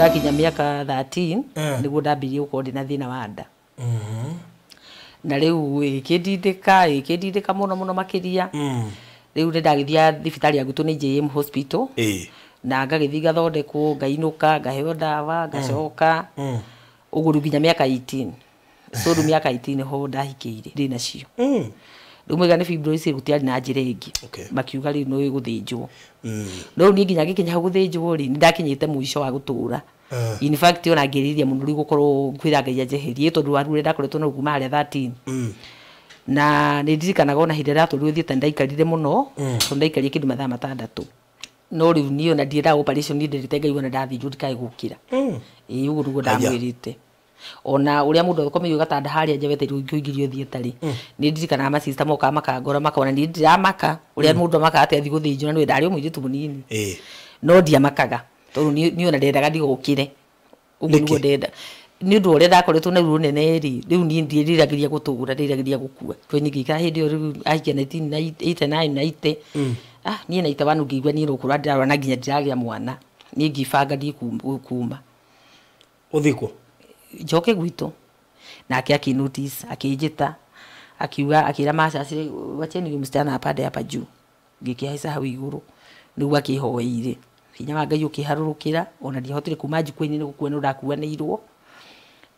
Ndakinya mĩaka 13 nĩguo ndambirie gũkorwo ndĩna thĩna wa nda. Na rĩu ĩkĩndindĩka mũno mũno makĩria. Rĩu nĩ ndagĩthiaga thibitarĩ ya gwitũ nĩ JM Hospital. Na ngagĩthiĩ ngathondekwo, ngainũka, ngaheo ndawa, ngacoka. Ũguo rĩu nginya mĩaka 18. So rĩu mĩaka 18 ho ndahikĩire ndĩ nacio. Rĩu moiga nĩ fibroids gũtiarĩ na njĩra ĩngĩ. Makiuga rĩu no ĩgũthĩnjwo. No rĩu niĩ nginya ngĩkinya hau gũthĩnjwo rĩ, nĩ ndakinyĩte mũico wa gũtũra. In fact ona ngĩrirĩria mũno rĩu gũkorwo kwĩra Ngai anjeherie tondũ wa ruo rũrĩa ndakoretwo naruo kuma harĩa 13. Na nĩ ndirikanaga ona hĩndĩ ĩrĩa ndatwarirwo theatre nĩ ndaikarire mũno, tondũ ndaikarire kĩndũ mathaa matandatũ. No rĩu niĩ ona ndiendaga operation, niĩ nderĩte Ngai ona ndathĩnjwo ndikae gũkĩra. Ĩĩ ũguo nĩguo ndamwĩrĩte. Ona ũrĩa mũndũ akomeire gatanda harĩa nja wetereirwo kũingĩrio theatre rĩ, nĩ ndirikanaga masista mokaga makangora makona niĩ ndiramaka, ũrĩa mũndũ amakaga atĩ athiĩ gũthĩnjwo na nĩwe ndarĩ o mũirĩtu mũnini. No ndiamakaga tondũ niĩ ona ndendaga ndigokĩre. Ũguo nĩguo ndenda. Nĩ ũndũ wa ũrĩa ndakoretwo na ruo rũnene rĩ, rĩu niĩ ndieriragĩria gũtũra, ndĩriragĩria gũkua. Tondũ niĩ ngĩikara hĩndĩ ĩyo rĩu ahikia 1989 90. Niĩ 91 ngĩigua niĩ no kũrwara ndĩrarwara na nginya ndiragĩa mwana. Niĩ ngĩbanga thiĩ kuma. Ũthiĩ kũ? Njoke gwitũ. Nake akĩ notice, akĩnjĩta, akiuga, akĩra macacire, wacheni huyu msichana apande hapa juu. Ngĩkĩhaica hau igũrũ. Nĩguo akĩhoeire. Hinya wa Ngai ũkĩharũrũkĩra, ona ndiahotire kuma njukua-inĩ nĩ gũkua nĩ ndakuanĩirwo.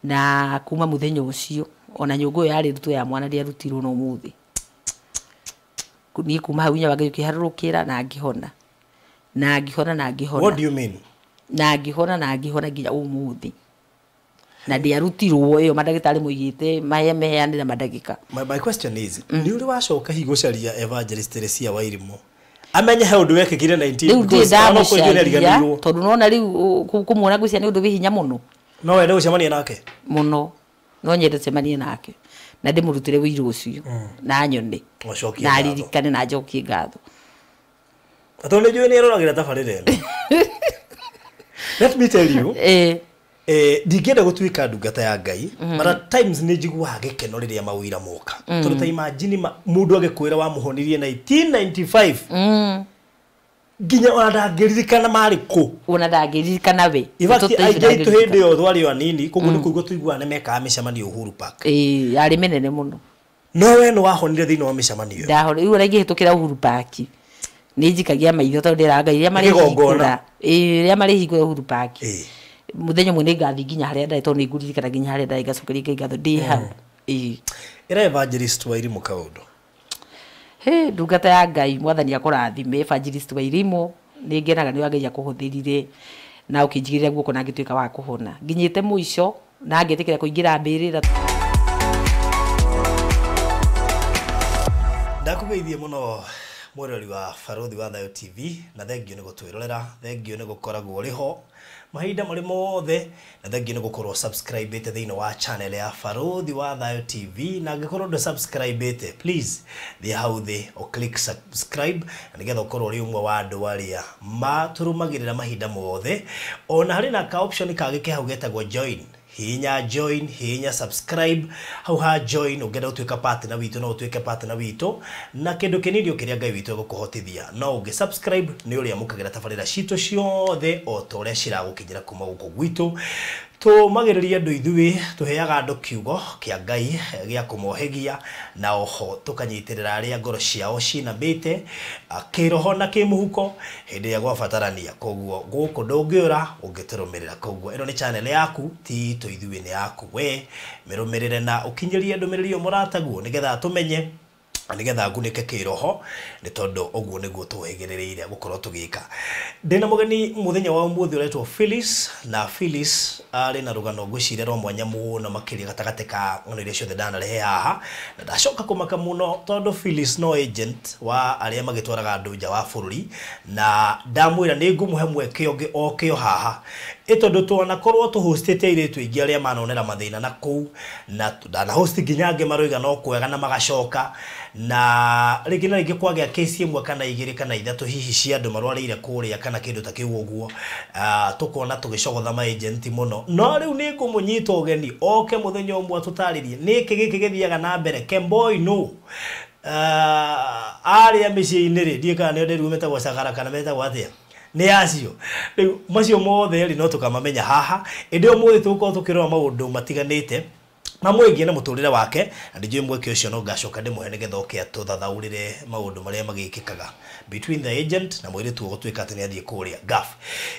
Na kuma mũthenya ũcio, ona nyũngũ ĩyo yarĩ nditũ ya mwana ndĩarutirwo na ũmũthĩ. Niĩ kuma hau hinya wa Ngai ũkĩharũrũkĩra na ngĩhona. Na ngĩhona na ngĩhona. What do you mean? Na ngĩhona na ngĩhona nginya ũmũthĩ. Na ndĩarutirwo ĩyo mandagĩtarĩ moigĩte maheanĩre mandagĩka. My question is, nĩ ũrĩ wacoka hihi gũcaria Evangelist Teresia Wairimu? Amenye he ũndũ wekĩkire 19 Rĩu ndirĩ because ona okorwo ithuĩ nĩ ndamũcaria, ariganĩirwo. tondũ nona rĩu kũmuona ngwĩciria nĩ ũndũ wĩ hinya mũno. No wende gũcemania nake? Mũno. No nyende gũcemania nake. Na ndĩmũrutĩre ũira ũcio. Na nyone. Ũcokie Na ngatho. aririkane na njokie ngatho. Tondũ nĩ njũĩ nĩ aroragĩra tabarĩra ĩno. Let me tell you. Ndingĩenda gũtuĩka ndungata ya Ngai, but at times nĩ njiguaga gĩkeno rĩrĩa mawĩra moka. Tondũ ta imagine mũndũ agĩkwĩra wamũhonirie 1995. Nginya ona ndangĩririkana marĩ kũ. Ona ndangĩririkana we. In fact, Tũtũ aingĩ aitũ ndangĩririkana. hĩndĩ ĩyo twarĩ o anini, koguo nĩ kũigua tũiguaga nĩ mekaga mĩcemanio Uhuru Park. Ĩĩ, yarĩ mĩnene mũno. No we nĩ wahonire thĩinĩ wa mĩcemanio ĩyo? Ndahonire. Rĩu ona ingĩhĩtũkĩra Uhuru Park, nĩ njikagia maitho tondũ ndĩraga Ngai rĩrĩa Kĩgongona. marĩhingũra. Ĩĩ, rĩrĩa marĩhingũra Uhuru Park. Mũthenya ũmwe nĩ ngathiĩ nginya harĩa ndarĩ tondũ nĩ ngũririkana nginya harĩa ndarĩ ngacokeria Ngai ngatho ndĩ hau. Ĩĩ. Ĩra Evangelist Wairimu kaũndũ. Hĩ, ndungata ya Ngai, Mwathani akũrathime Evangelist Wairimu, nĩ ngenaga nĩ ũrĩa Ngai akũhũthĩrire na ũkĩnjigĩrĩra guoko na ngĩtuĩka wa kũhona. Nginyĩte mũico na ngetĩkĩra kũingĩra mbĩrĩra. Ndakũgeithie mũno mwĩroreri wa Barũthi wa Thayũ TV, na thengio nĩ gũtwĩrorera, thengio nĩ gũkoragwo ũrĩ ho mahinda marĩ mothe, na thengio nĩ gũkorwo subscribe-ĩte thĩinĩ wa channel ya Barũthi wa Thayũ TV, na angĩkorwo ndũ subscribe-ĩte, please thiĩ hau thĩ ũ click subscribe, na nĩgetha ũkorwo ũrĩ ũmwe wa andũ arĩa matũrũmagĩrĩra mahinda mothe. Ona harĩ na ka option kangĩ ke hau getagwo join. Hihinya join, hihinya subscribe, hau ha join ũngĩenda gũtuĩka partner witũ no ũtuĩke partner witũ, na kĩndũ kĩnini o kĩrĩa Ngai witũ egũkũhotithia. No ũngĩ subscribe nĩ ũrĩa amũkagĩra tabarĩra citũ ciothe o ta ũrĩa ciragũkinyĩra kuma gũkũ gwitũ. Tũmagĩrĩria andũ ithuĩ, tũheaga andũ kiugo kĩa Ngai gĩa kũmohĩgia, na oho tũkanyitĩrĩra arĩa ngoro ciao cinamĩte kĩroho na kĩmũhuko hĩndĩ ĩrĩa gwabatarania. Koguo gũkũ ndũngĩũra ũngĩtũrũmĩrĩra. Koguo ĩno nĩ channel yaku, ti itũ ithuĩ, nĩ yaku we. Mĩrũmĩrĩre na ũkinyĩrie ndũmĩrĩri ĩyo mũrataguo nĩgetha tũmenye, nĩgetha ngunĩke kĩroho, nĩ tondũ ũguo nĩguo tũhĩgĩrĩrĩire gũkorwo tũgĩka. Ndĩna mũgeni mũthenya wa ũmũthĩ ũretwo Phyllis, na Phyllis arĩ na rũgano ngwĩciria rwa mwanya mũno makĩria gatagatĩ ka ng'ano iria ciothe ndanarehe haha, na ndacoka kũmaka mũno tondũ Phyllis no agent wa arĩa magĩtwaraga andũ nja wa bũrũri, na ndamwĩra nĩ ngũmũhe mweke ũngĩ oke o haha. Ĩ tondũ twanakorwo tũhostĩte airĩtu aingĩ arĩa manonera mathĩna na kũu, na ndanahost nginya angĩ maroiga no kwega na magacoka, na rĩngĩ na rĩngĩ kwagĩa case ĩmwe kana igĩrĩ kana ithatũ hihi cia andũ marwarĩire kũrĩa kana kĩndũ ta kĩu ũguo, tũkona tũgĩcogotha ma agent mũno. No rĩu nĩ ngũmũnyita ũgeni oke mũthenya ũmwe atũtarĩrie nĩkĩ gĩkĩ gĩthiaga na mbere. Kemboi no. Arĩa mĩciĩ-inĩ rĩ, ndiũĩ kana nĩo ndĩrĩu metagwo cagara kana metagwo atĩa. Nĩ acio rĩu macio mothe rĩ no tũkamamenya haha ĩndĩ ũmũthĩ tũgũkorwo tũkĩrora maũndũ matiganĩte mamwĩgiĩ na mũtũrĩre wake na ndĩnjũĩ mweke ũcio no ngacoka ndĩmũhe nĩgetha oke atũthathaũrĩre maũndũ marĩa magĩkĩkaga between the agent na mũirĩtu ũgũtuĩka atĩ nĩ athiĩ kũrĩa Gulf.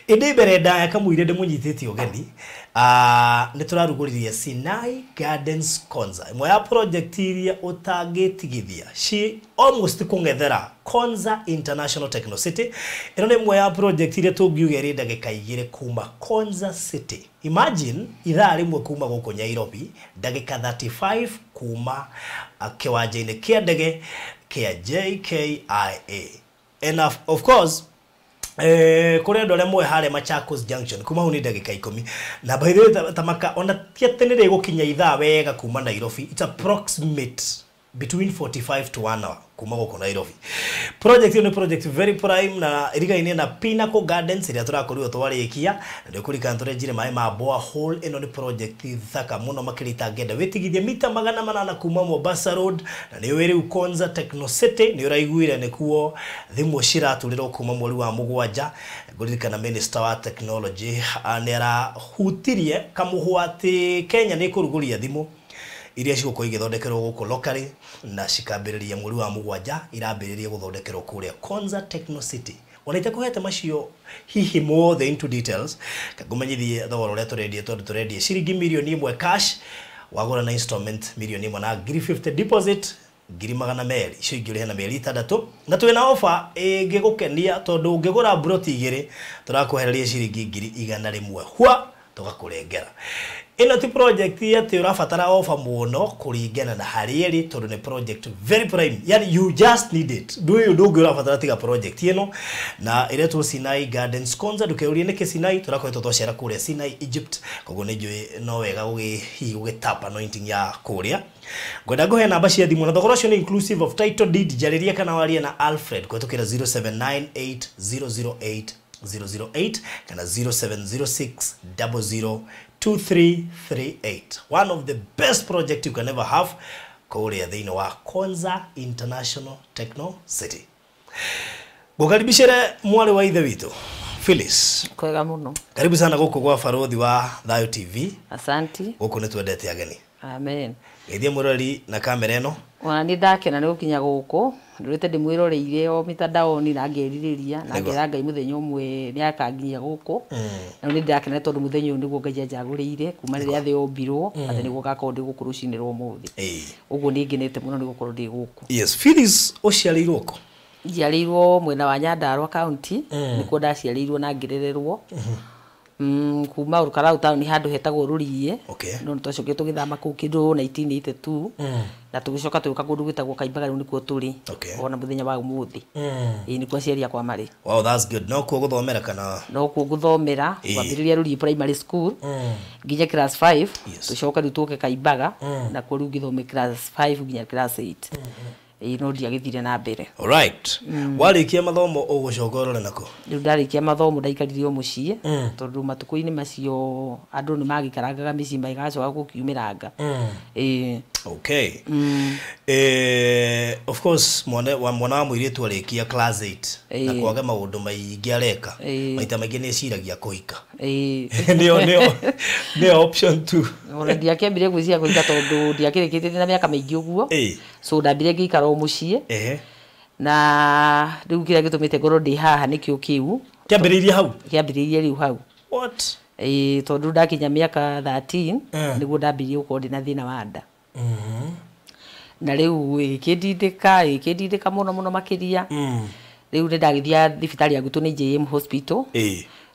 Ĩndĩ mbere ndaya kamũire ndĩmũnyitĩte ũgeni, nĩ tũrarugũririe Sinai Gardens Konza, ĩmwe ya project iria ũtangĩtigithia, she almost kũng'ethera Konza International Techno City. Ĩno nĩ ĩmwe ya project iria tũngiuga ĩrĩ ndagĩka 2 kuma Konza City. Imagine ithaa rĩmwe kuma gũkũ Nairobi, ndagĩka 35 kuma kĩwanja-inĩ kĩa ndege kĩa JKIA. And of course kũrĩ andũ arĩa moĩ harĩa Machakos Junction, kuma hau nĩ ndagĩka 10. Na by the way, tamaka ona ti atĩ nĩ rĩgũkinya ithaa wega kuma Nairobi, it's approximate between 45 to 1 hour kuma gũkũ Nairobi. Project ĩyo nĩ project very prime na ĩrigaine na Pinnacle Gardens ĩrĩa tũrakorirwo twarĩkia, na nĩ ũkũririkana tũrenjire maĩ ma borehole. Ĩno nĩ project thaka mũno makĩria itangĩenda wĩtigithie mita 800 kuma Mombasa Road, na nĩ ũĩ rĩu Konza Techno City nĩ ũraiguire nĩkuo thimũ ciratũrĩrwo kuma mweri wa 7. Ngũririkana Minister wa Technology nĩ arahutirie kamũhwa atĩ Kenya nĩ ĩkũrugũria thimũ iria cigũkorwo igĩthondekerwo gũkũ locally na cikambĩrĩria mweri wa 7, irambĩrĩria gũthondekerwo kũrĩa Konza Techno City. Ona itakũhete macio hihi mothe into details, ngũmenyithie thogora ũrĩa tũrendia, tondũ tũrendia ciringi 1 million cash, wagũra na installment 1,000,000 na ngiri 50 deposit, 200,000 icio ingĩ ũrĩhe na mĩeri 6. Na twĩna offer ĩngĩgũkenia, tondũ ũngĩgũra mburoti 2 tũrakwehereria ciringi 100,000 hwa tũgakũrengera. Ĩno ti project atĩ ũrabatara offer mũno kũringana na harĩa ĩrĩ, tondũ nĩ project very prime, yani you just need it. Ndũĩ ũndũ ũngĩ ũrabatara tiga project ĩno, na ĩretwo Sinai Gardens Konza. Ndũkeurie nĩkĩ Sinai, tũrakoretwo twacera kũrĩa Sinai Egypt, koguo nĩ njũĩ no wega hihi gũgĩtap anointing ya kũrĩa. Ngwenda ngũhe namba cia thimũ, na thogora ũcio nĩ inclusive of title deed. Njarĩria kana warie na Alfred kũhetũkĩra 0798 008 008 kana 0706 00 2338. One of the best project you can ever have kũrĩa thĩinĩ wa Konza International Techno City. Ngũkaribicĩre mwarĩ wa ithe witũ Phyllis. Kwega mũno. Karibu sana gũkũ gwa Barothi wa Thayo TV. Asanti. Gũkũ nĩ twendete ageni. Amen. Geithie mũrori na kamera ĩno. Ona nĩ ndakena nĩ gũkinya gũkũ, ndũrĩte ndĩmwĩroreire o mitandaoni na ngerirĩria na ngera Ngai mũthenya ũmwe nĩ akanginyia gũkũ. Na rĩu nĩ ndĩrakena tondũ mũthenya ũyũ nĩguo Ngai anjagũrĩire kuma rĩrĩa thĩ yombirwo atĩ nĩguo ngakorwo ndĩ gũkũ rũcinĩ rwa ũmũthĩ. Ũguo nĩ ngenete mũno nĩ gũkorwo ndĩ gũkũ. Yes, Phyllis, ũciarĩirwo kũ? Njiarĩirwo mwena wa Nyandarua County, nĩkuo ndaciarĩirwo na ngĩrererwo. Kuma Olkalau town handũ hetagwo Rũriĩ. No nĩtwacokire tũgĩthama kũu kĩndũ 1982 na tũgĩcoka tũgĩũka kũndũ gwĩtagwo Kaimbaga, rĩu nĩkuo tũrĩ ona mũthenya wa ũmũthĩ. Ĩĩ, nĩkuo aciari akwa marĩ. Wow, that's good. No kuo gũthomera kana? No kuo gũthomera, kwambĩrĩria Rũriĩ Primary School nginya class 5, tũcoka rĩu tũke Kaimbaga, nakuo rĩu ngĩthome class 5 nginya class 8. Ĩĩ, no ndiagĩthire na mbere. Alright. Warĩkia mathomo ũgũcoka ũrore nako? Rĩu ndarĩkia mathomo ndaikarire o mũciĩ, tondũ matukũ-inĩ macio andũ nĩ magĩikarangaga mĩciĩ magĩgacoka gũkiumĩranga. Ĩĩ. Okay. Of course mwana wa mwana wa mũirĩtu arĩkia class 8 na kwaga maũndũ maingĩ areka, maita maingĩ nĩ eciragia kũhika. Nĩyo option 2. Ona ndiakĩambire gwĩciria kũhika tondũ ndiakĩrĩkĩtie na mĩaka mĩingĩ ũguo. So ndambire ngĩikara o mũciĩ, na rĩu kĩrĩa gĩtũmĩte ngorwo ndĩ haha nĩkĩo kĩu. Kĩambĩrĩirie hau? Kĩambĩrĩirie rĩu hau. What? Ĩĩ, tondũ ndakinya mĩaka 13 nĩguo ndambirie gũkorwo ndĩna thĩna wa nda, na rĩu ĩgĩkĩndindĩka mũno mũno makĩria. Rĩu nĩ ndagĩthiaga thibitarĩ ya gwitũ nĩ JM Hospital,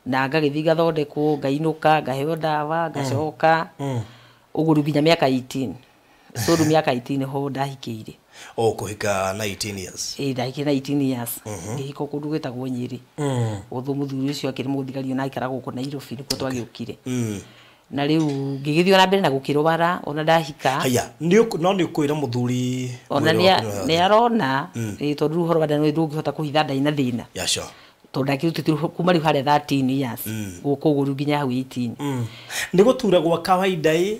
na ngagĩthiĩ ngathondekwo, ngainũka, ngaheo ndawa, ngacoka ũguo rĩu nginya mĩaka 18. So rĩu mĩaka 18 ho ndahikĩire. O kũhika na 18 years? Ĩĩ, ndahikire na 18 years, ngĩhika kũndũ gwĩtagwo Nyĩrĩ. Ũthũ mũthuri ũcio akĩrĩ mũthigari ona aikara gũkũ Nairobi, nĩkuo twagĩũkire. Na rĩu ngĩgĩthiĩ ona mbere na gũkĩrwara ona ndahika. Haya, no nĩ ũkwĩra mũthuri ona mwĩrĩ waku nĩ nĩ arona. Ĩĩ, tondũ rĩu ũhoro wa nda nĩ ndũngĩhota kũhitha nda ina thĩna, tondũ ndakĩrutĩte kuma rĩu harĩa 13 years gũkũ ũguo rĩu nginya hau 18. Nĩ gũtura gwa kawaida ĩ?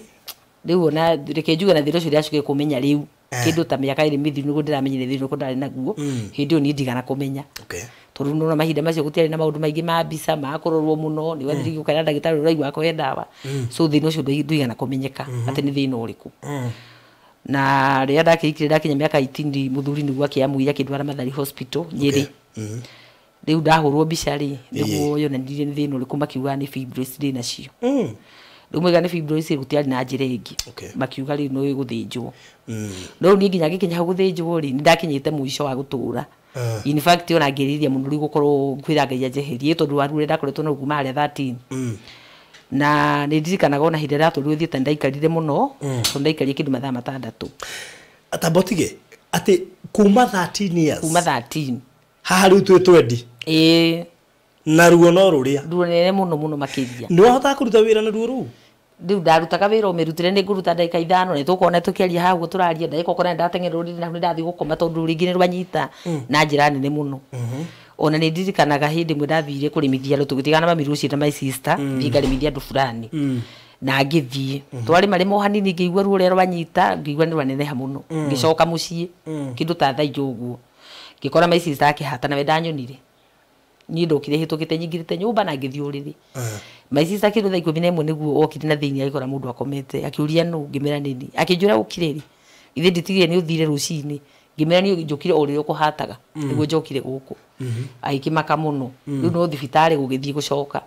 Rĩu ona reke njuge na thĩna ũcio ndĩracokire kũmenya rĩu kĩndũ ta mĩaka 2 mĩthiru nĩguo ndĩramenyire thĩna ũrĩa ndarĩ naguo. Hĩndĩ ĩyo niĩ ndigana kũmenya. Tondu nona mahinda macio gutiarĩ na maũndũ maingĩ ma mbica ma kũrorwo mũno nĩ wathiri gũkera ndagĩtarĩ ũraigua akũhe ndawa so thĩna ũcio ndũigana kũmenyeka atĩ nĩ thĩna ũrĩkũ. Na rĩrĩa ndakĩrikire ndakinya mĩaka 18 mũthuri nĩguo akĩamũire akĩndwara Mathari Hospital Nyĩrĩ. Rĩu ndahũrwo mbica rĩ nĩguo yonanirie nĩ thĩna ũrĩkũ makiuga nĩ fibroids ndĩ nacio. Rĩu moiga nĩ fibroids gũtiarĩ na njĩra ĩngĩ. Makiuga rĩu no ĩgũthĩnjwo. No rĩu niĩ nginya ngĩkinya hau gũthĩnjwo rĩ nĩ ndakinyĩte mũico wa gũtũra. In fact ona ngĩrĩria mũno rĩu gũkorwo ngwĩra Ngai anjeherie tondũ wa ruo rũrĩa ndakoretwo naruo kuma harĩa 13. Na nĩ ndirikanaga ona hĩndĩ ĩrĩa ndatwarirwo theatre ndaikarire mũno tondũ ndaikarire kĩndũ mathaa 6. Atambotige atĩ kuma 13 years. Kuma 13. Haha rĩu twĩ 20. Ĩĩ. Na ruo no rũrĩa. Ruo rũnene mũno mũno makĩria. Nĩ wahotaga kũruta wĩra na ruo rũu? Rĩu ndarutaga wĩra ũmĩrutĩre nĩ ngũruta ndagĩka 5 na tũkona tũkĩaria haha ũguo tũraria ndagĩka ũkona ndateng'era rũrĩrĩ na ndathiĩ gũkoma tondũ rĩngĩ nĩ rwanyita na njĩra nene mũno. Ona nĩ ndirikanaga hĩndĩ ĩmwe ndathire kũrĩmithia andũ tũgĩtigana na mami rũciĩ na my sister thiĩ ngarĩmithia andũ fulani. Na ngĩthiĩ twarĩma rĩma o hanini ngĩigua ruo rũrĩa rwanyita ngĩigua nĩ rwaneneha mũno. Ngĩcoka mũciĩ kĩndũ ta thaa inya ũguo ngĩkora my sister akĩhata nawe ndanyonire. Niĩ ndokire hĩtũkĩte nyingĩrĩte nyũmba na ngĩthiĩ ũrĩrĩ. My sister kĩndũ thaa 11 nĩguo okire na thĩinĩ agĩkora mũndũ akomete akĩũria nũ ngĩmera nĩni akĩnjũra ũkire rĩ ithe nditigire nĩ ũthire rũcinĩ ngĩmera niĩ njũkire o rĩrĩa ũkũhataga nĩguo njokire gũkũ. Agĩkĩmaka mũno rĩu no thibitarĩ gũgĩthiĩ gũcoka.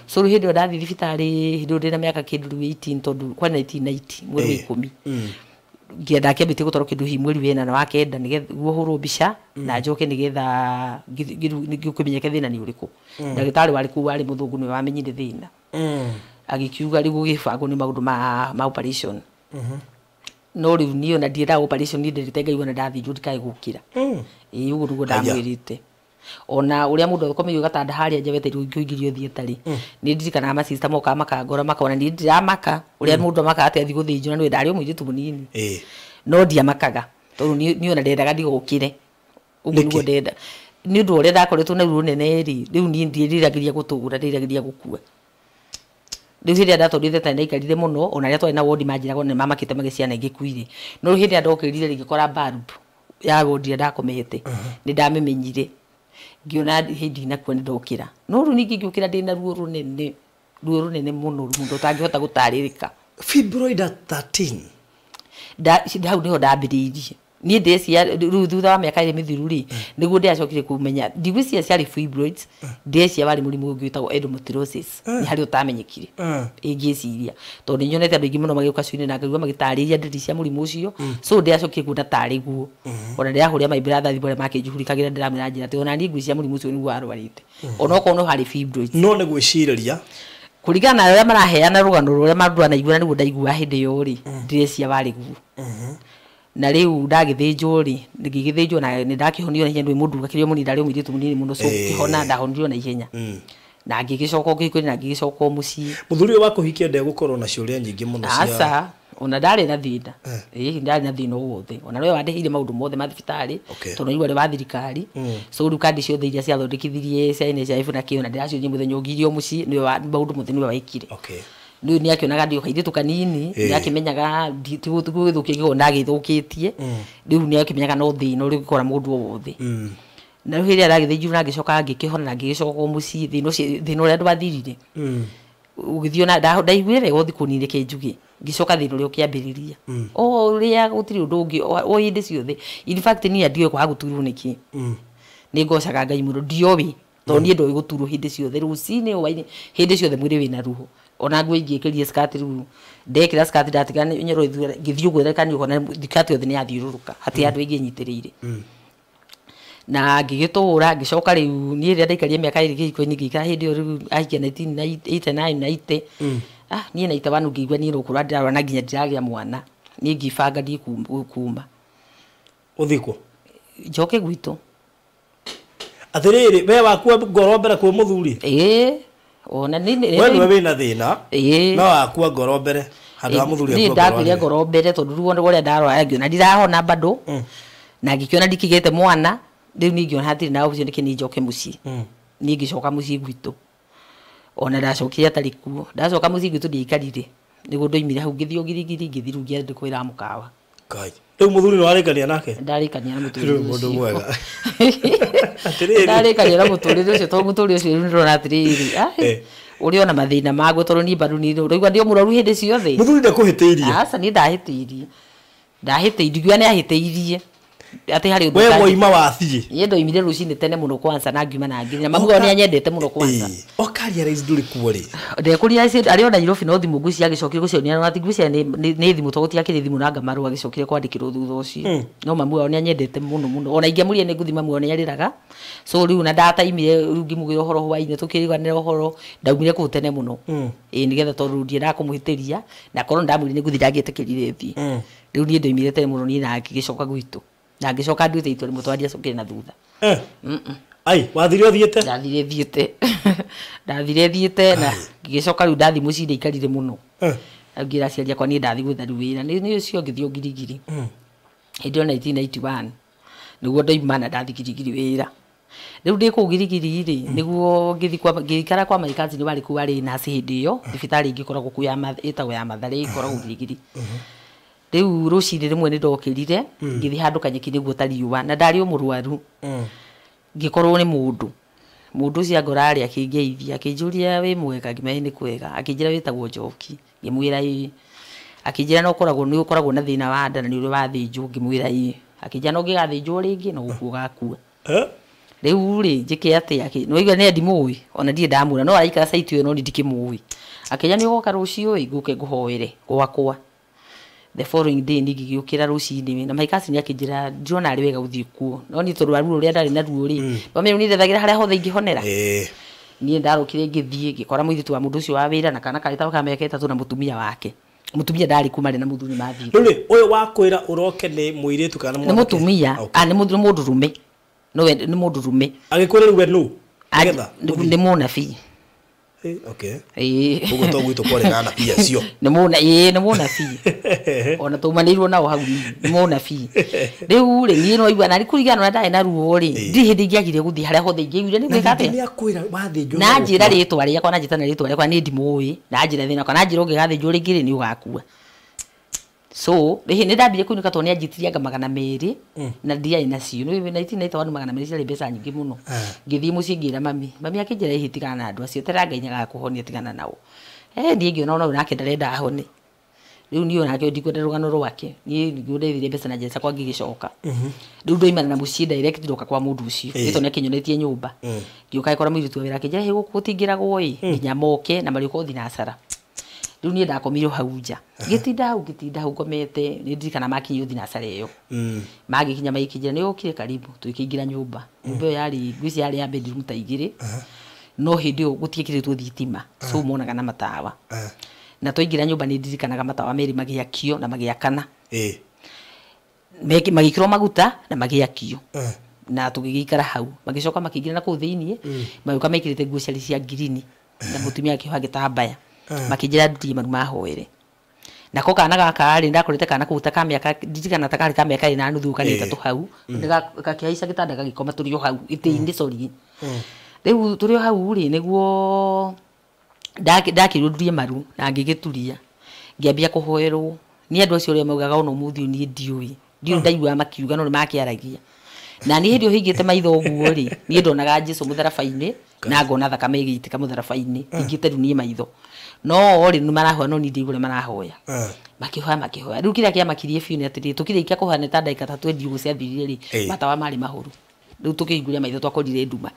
So rĩu hĩndĩ ĩyo ndathiĩ thibitarĩ hĩndĩ ĩyo ndĩna mĩaka kĩndũ rĩu 18 tondũ kwa 1990 mweri wa 10 ngienda akĩambĩtie gũtwarwo kĩndũ hihi mweri wa 8 wa 9 nĩguo hũrwo mbica na njoke nĩgetha kũmenyeke thĩna nĩ ũrĩkũ. Ndagĩtarĩ warĩ kũu warĩ mũthũngũ nĩwe wamenyire thĩna. Agĩkiuga rĩu gũgĩbangwo nĩ maũndũ ma operation. No rĩu niĩ ona ndiendaga operation niĩ nderĩte Ngai ona ndathĩnjwo ndikae gũkĩra. Ĩĩ ũguo nĩguo ndamwĩrĩte. Ona ũrĩa mũndũ akomeire gatanda harĩa nja wetereirwo kũingĩrio theatre rĩ nĩ ndirikanaga ma sister mokaga makangora makona niĩ ndiramaka ũrĩa mũndũ amakaga atĩ athiĩ gũthĩnjwo na nĩwe ndarĩ o mũirĩtu mũnini. No ndiamakaga tondũ niĩ ona ndendaga ndigũkĩre. Ũguo nĩguo ndenda. Nĩ ũndũ ũrĩa ndakoretwo na ruo rũnene rĩ rĩu niĩ ndiĩriragĩria gũtũra ndĩriragĩria gũkua. Rĩu hĩndĩ ĩrĩa ndatwarirwo theatre nĩndaikarire mũno ona arĩa twarĩ na wodi manjĩraga ona nĩmamakĩte magĩciana ciana ingĩkuire. No rĩu hĩndĩ ĩrĩa ndokĩrire rĩ ngĩkora bulb ya wodi ĩrĩa ndakomete nĩ ndamĩmenyire. Ngĩona hĩndĩ ndinakua nĩ ndokĩra. No rĩu ningĩ ngĩũkĩra ndĩna ruo rũnene ruo rũnene mũno mũndũ ũtangĩhota gũtarĩrĩka. Fibroid at 13. Hau nĩho ndambĩrĩirie. Niĩ ndĩciria rĩu thutha wa mĩaka ĩrĩ mĩthiru rĩ nĩguo ndĩracokire kũmenya ndigwĩciria ciarĩ fibroids ndĩreciria warĩ mũrimũ ũngĩ wĩtagwo endometriosis nĩ harĩa ũtamenyekire. Ingĩciria tondũ nĩ nyonete andũ aingĩ mũno magĩũka cui-inĩ na ngaigua magĩtarĩria ndariri cia mũrimũ ũcio so ndĩracokire kuona tarĩ guo. Ona ndĩrahũrĩra my brother thimũ arĩa makĩnjũhurĩkagĩra ndĩramwĩra njĩra atĩ ona niĩ ngwĩciria mũrimũ ũcio nĩguo arwarĩte onokorwo no harĩ fibroids. No nĩ gwĩcirĩria kũringana na arĩa maraheana rũgano rũrĩa mandũ anaigua na nĩguo ndaigua hĩndĩ ĩyo rĩ ndĩreciria warĩ guo. Na rĩu ndagĩthĩnjwo rĩ ngĩgĩthĩnjwo na nĩ ndakĩhonio na ihenya nĩ mũndũ gakĩrio mũnini ndarĩ mũirĩtu mũnini mũno so kĩhona ndahonirio na ihenya. Na ngĩgĩcoka kĩhiko-inĩ na ngĩgĩcoka mũciĩ. Mũthuri ũyũ wa kũhikia ndegũkorwo na ciũria nyingĩ mũno cia Aca ona ndarĩ na thĩna. Ĩĩ ndarĩ na thĩna o wothe ona nowe wandĩhĩire maũndũ mothe ma thibitarĩ tondũ rĩu arĩ wa thirikari. So rĩu kandi ciothe iria ciathondekithirie cia NHIF na kĩo na ndĩraciũria mũthenya ũngĩ irio mũciĩ nĩwe maũndũ mothe nĩwe wekire. Rĩu nĩ akĩonaga ndĩ o kairĩtu kanini nĩ akĩmenyaga ti gũgĩthũkia gĩkoragwo ndagĩthũkĩtie rĩu nĩ akĩmenyaga no thĩna ũrĩa ũngĩkora mũndũ o wothe. Na rĩu hĩndĩ ĩrĩa ndagĩthĩnjirwo na ngĩcoka ngĩkĩhona na ngĩgĩcoka mũciĩ thĩna ũcio thĩna ũrĩa ndwathirire ũgĩthiĩ ona ndaiguire wega o thikũ nini reke njuge ngĩcoka thĩna ũrĩa ũkĩambĩrĩria o ũrĩa gũtirĩ ũndũ ũngĩ o hĩndĩ ciothe. In fact niĩ ndiũĩ kwaga gũturwo nĩkĩ. Nĩ ngocaga Ngai mũno ndioĩ tondũ niĩ ndoĩ gũturwo hĩndĩ ciothe rũcinĩ hwainĩ hĩndĩ ciothe mwĩrĩ wĩna ruo. Ona nguo ingĩkĩrire skirt rĩu ndekĩra skirt ndatiga nyoro ngĩthiĩ ũguo reka nĩ skirt yothe nĩ yathiũrũrũka hatirĩ andũ aingĩ nyitĩrĩire. Na ngĩgĩtũra ngĩcoka rĩu niĩ rĩrĩa ndaikarire mĩaka ĩrĩ kĩhiko-inĩ ngĩikara hĩndĩ ĩyo rĩu ahikia 1989 90 niĩ 91 ngĩigua niĩ no kũrwara ndĩrarwara na nginya ndiragĩa mwana niĩ ngĩbanga thiĩ kuma. Ũthiĩ kũ? Njoke gwitũ. Atĩrĩrĩ we wakua ngoro mbere kwĩ mũthuri? Ĩĩ ona nĩ we nĩwe wĩna thĩna Ĩĩ. no wakua ngoro mbere handũ ha mũthuri Niĩ akue ngoro ndakuire mbere. ngoro mbere tondũ ruo rũrĩa ndarwara ngĩona ndirahona bado na ngĩkĩona ndikĩgĩte mwana rĩu niĩ ngĩona hatirĩ na option nĩkĩ niĩ njoke mũciĩ. Niĩ ngĩcoka mũciĩ gwitũ ona ndacokire atarĩ kuo ndacoka mũciĩ gwitũ ndiaikarire nĩguo ndoimire hau ngĩthiĩ o ngirigiri ngĩthiĩ rĩu ngĩandĩkwo wĩra wa mũkawa. Ngai. Rĩu mũthuri nĩwarĩkania nake? Ndarĩkania na mũthuri Rĩu mũndũ ũcio. mwega. Atiriri. Ndarĩkagia na mũtũrĩre ũcio tondũ mũtũrĩre ũcio rĩu nĩndĩrona atĩrĩrĩ, ũrĩ ona mathĩna maguo tondũ niĩ bado nĩ ũraigua ndĩ o mũrwaru hĩndĩ ciothe. Mũthuri ndakũhĩtĩirie? Aca, niĩ ndahĩtĩirie. Ndahĩtĩirie, ndingiuga nĩ ahĩtĩirie. Atĩ harĩ ũndũ We woima wathiĩ? Niĩ ndoimire rũcinĩ tene mũno kwanza na ngiuma na ngiri na mamu wao nĩ anyendete mũno kwanza. Oka realize ndũrĩ kuo rĩ? Ndekũria arĩ o Nairobi no thimũ ngwĩciria agĩcokire gũcionia na ti ngwĩciria nĩ thimũ tondũ gũtiakĩrĩ thimũ na marũa agĩcokire kwandĩkĩrwo thutha ũcio. No mamu wao nĩ anyendete mũno mũno. Ona ingĩamũria nĩ ngũthiĩ mamu wao nĩ arĩraga. So rĩu na ndataimire rĩu ngĩmugĩra ũhoro hwainĩ tũkĩriganĩra ũhoro ndaumire kũu tene mũno. Ĩĩ nĩgetha tondũ ndiendaga kũmũhĩtĩria na korwo ndamwĩrire nĩ ngũthiĩ ndangĩetĩkĩrire thiĩ. Rĩu niĩ ndoimire tene mũno niĩ na ngĩgĩcoka gwitũ. Na ngĩcoka nduĩte itua rĩmwe tondũ ndiacokire na thutha. Ai, wathire ũthiĩte? Ndathire thiĩte. Ndathire thiĩte na ngĩgĩcoka rĩu ndathiĩ mũciĩ ndaikarire mũno. Ngĩra aciari akwa niĩ ndathiĩ gwetha rĩu wĩra. Nĩ ũcio ngĩthiĩ o Ngirigiri. Hĩndĩ ĩyo 1991 nĩguo ndoima na ndathiĩ Ngirigiri wĩra. Rĩu ndĩ kũu Ngirigiri rĩ, nĩguo ngĩthiĩ kwa ngĩikara kwa my cousin warĩ kũu arĩ nurse hĩndĩ ĩyo, thibitarĩ ĩngĩ ĩkoragwo kũu ya ĩtagwo ya Mathare ĩkoragwo Ngirigiri. Rĩu rũcinĩ rĩmwe nĩ ndokĩrire, ngĩthiĩ handũ kanyeki nĩguo ta riũa, na ndarĩ o mũrwaru. Ngĩkorwo nĩ mũndũ. Mũndũ ũcio angora arĩ akĩngeithia, akĩnjũria wĩ mwega, ngĩmwĩra nĩ kwega, akĩnjĩra wĩtagwo Njoki, ngĩmwĩra ĩĩ. Akĩnjĩra no ũkoragwo nĩ ũkoragwo na thĩna wa nda na nĩ ũrĩ wathĩnjwo, ngĩmwĩra ĩĩ. Akĩnjĩra no ũngĩgathĩnjwo rĩngĩ no gũkua ũgakua. Rĩu rĩ njĩke atĩa? Nĩ waigua nĩ ndimũĩ, ona ndirĩ ndamwĩra, no araikara site ĩyo no niĩ ndikĩmũĩ. Akĩnjĩra nĩ ũgoka rũciũ ĩ, ngũke ngũhoere gwakwa. The following day niĩ ngĩgĩũkĩra rũcinĩ na my cousin akĩnjĩra ndirona arĩ wega gũthiĩ kuo. No niĩ tondũ wa ruo rũrĩa ndarĩ naruo rĩ, wamenya niĩ ndethagĩra harĩa hothe ingĩhonera. Niĩ ndarokire ngĩthiĩ ngĩkora mũirĩtu wa mũndũ ũcio wa wĩra na kana karĩ ta ka mĩaka 3 na mũtumia wake. Mũtumia ndarĩ kuo marĩ na mũthuri mathiĩ. Rĩu rĩ, ũyũ wakwĩra ũroke nĩ mũirĩtu kana nĩ Nĩ mwanake? mũtumia, nĩ mũndũrũme. No we nĩ mũndũrũme. Agĩkwĩra rĩu we nũ? Nĩgetha Nĩ mũnabii. Okay. Ũguo to gwitũ kwarĩ na anabii acio. Nĩ nĩ mũnabii. Ona taumanĩirwo nao hau nĩ mũnabii. Rĩu rĩ niĩ no igua na kũringana na ndarĩ na ruo rĩ, ndirĩ hĩndĩ ingĩagire gũthiĩ harĩa hothe ingĩaiguire nĩ gwĩka atĩa. Nĩ akwĩra wathĩnjwo. Na njĩra rĩtwa rĩakwa na njĩtana rĩtwa rĩakwa niĩ ndimũĩ, na njĩra thĩna wakwa, na njĩra ũngĩgathĩnjwo rĩngĩ rĩ nĩ ũgakua. So rĩ nĩ ndambire kũinũka tondũ nĩ anjĩtirie anga 200 na ndiarĩ nacio. Nĩ 1991 200 ciarĩ mbeca nyingĩ mũno. Ngĩthiĩ mũciĩ ngĩra mami, mami akĩnjĩra ĩhĩ tigana na andũ acio, tera Ngai nĩagakũhonia tigana nao. Niĩ ngĩona ona ũyũ nake ndarenda ahone. Rĩu niĩ onake ndikwenda rũgano rwake. Niĩ nĩguo ndethire mbeca na njĩra ciakwa ngĩgĩcoka. Rĩu ndoimana na mũciĩ direct ndoka kwa mũndũ ũcio. Nĩ tondũ nĩakĩnyonetie nyũmba. Ngĩũka ngĩkora mũirĩtu wa wĩra akĩnjĩra hĩ gũkũ gũtingĩragwo ĩ, nginya moke na marĩũka thinacara. Rĩu niĩ ndakomire hau nja. Ngĩtinda hau ngomete, nĩ ndirikana makinyio thinacara ĩyo. Magĩkinya magĩkĩnjĩra nĩ ũkire karibu, tũgĩkĩingĩra nyũmba. Nyũmba ĩyo yarĩ ngwĩciria yarĩ ya bedroom ta 2. No hĩndĩ ĩyo gũtiĩkĩrĩtwo thitima, so monaga na matawa. Na twaingĩra nyũmba nĩ ndirikanaga matawa merĩ magĩakio na magĩakana. Magĩkĩrwo maguta na magĩakio. Na tũgĩgĩikara hau. Magĩcoka makĩingĩra na kũu thĩiniĩ, magĩũka mekĩrĩte nguo ciarĩ cia ngirini na mũtumia akĩoha gĩtambaya. Makĩnjĩra ndutie maru mahoere. Nako kana gaka rĩ ndakorete kana kũu ta ka mĩaka ndirikana ta karĩ ka mĩaka 4.5 kana 3 hau. Gakĩhaica gĩtanda gagĩkoma tũrĩ o hau gĩtĩ-inĩ sorry. Rĩu tũrĩ o hau rĩ nĩguo ndakĩrwo ndurie maru na ngĩgĩturia. Ngĩambia kũhoerwo. Nĩ andũ acio arĩa maugaga ona ũmũthĩ ũyũ niĩ ndiũĩ. Ndiũĩ ndaiguaga makiuga no nĩ makĩaragia. Na niĩ hĩndĩ ĩyo hingĩte maitho ũguo rĩ, niĩ ndonaga Jesũ mũtharaba-inĩ na ngona thakame ĩgĩitĩka mũtharaba-inĩ, hingĩte rĩu niĩ maitho. No rĩ nĩ marahoya no niĩ ndiaigua ũrĩa marahoya. Makĩhoya. Rĩu kĩrĩa kĩamakirie biũ nĩ atĩrĩrĩ, tũkĩrĩkia kũhoya nĩ ta ndagĩka 3 ndiũgũ ciathirire rĩ, matawa marĩ mahũru. Rĩu tũkĩhingũria maitho twakorire nduma.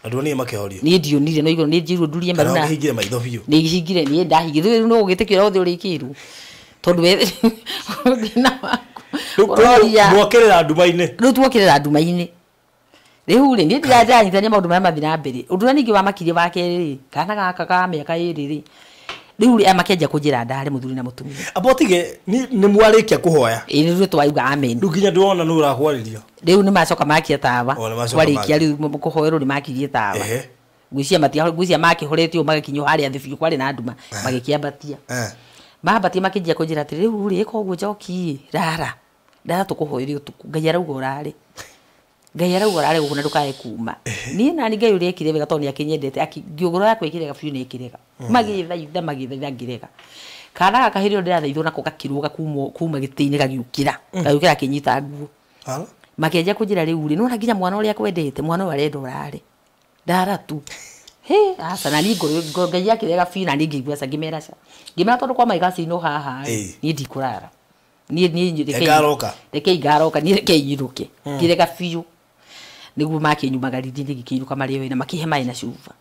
Na nduonire makĩhorio? Niĩ ndionire, no igũrũ nĩ njirwo ndurie maru na Kana ũkĩhingire maitho biũ? Nĩ hingire, niĩ ndahingire. Rĩu no ũgĩtĩkĩra othe ũrĩkĩirwo. Tondũ we thĩna waku. Rĩu mwokĩrĩra nduma-inĩ. Rĩu tuokĩrĩra nduma-inĩ. Rĩu rĩ, niĩ ndiranyitania maũndũ marĩa mathiĩ na mbere. Ũndũ ũrĩa ningĩ wamakirie wa kerĩ rĩ, kana gaka ka mĩaka 2 rĩ, rĩu rĩ, makĩanjia kũnjĩra ndarĩ mũthuri na mũtumia. Amba ũtige, nĩ mwarĩkia kũhoya? Ĩĩ, rĩu twauga amen. Rĩu nginya ndĩrona nũ ũrakwarĩria. Rĩu nĩ macoka makia tawa. O, nĩ macoka Twarĩkia makia. rĩu kũhoerwo nĩ makirie tawa. Ngwĩciria makĩhoretio magĩkinywo harĩa thĩ biũ kwarĩ na nduma, magĩkĩambatia. Mambatia makĩnjia kũnjĩra atĩrĩ, rĩu rĩ, ĩka ũguo Njoki, rara. Rara tũkũhoere ũtukũ. Ngai arauga ũrare. Ngai arauga ũrare gũkũ na ndũkae kuma. Niĩ nani Ngai ũrĩa ekire wega tondũ nĩakĩnyendete, ngĩũgũra yakwa ĩkĩrega biũ nĩ ĩkĩrega. Magĩthaitha ngĩrega. Kana gaka hĩndĩ ĩyo ndĩrathaithwo nako gakĩrũga kuma gĩtĩ-inĩ gagĩũkĩra. Gagĩũkĩra gakĩnyita nguo. Makĩanjia kũnjĩra rĩu rĩ nĩwona nginya mwana ũrĩa akwendete mwana ũyũ arenda ũrare ndara tu. He aca na niĩ ngoro Ngai akĩrega biũ na niĩ ngĩigua aca ngĩmera ca. Ngĩmera tondũ kwa maigasi no haha rĩ niĩ ndikũrara. Niĩ Ngaroka. Rekei ngaroka niĩ rekei nyinũke. Ngĩrega biũ. Nĩguo makĩnyumagaririe ngĩkĩinũka marĩ o na makĩhe maĩ na cuba.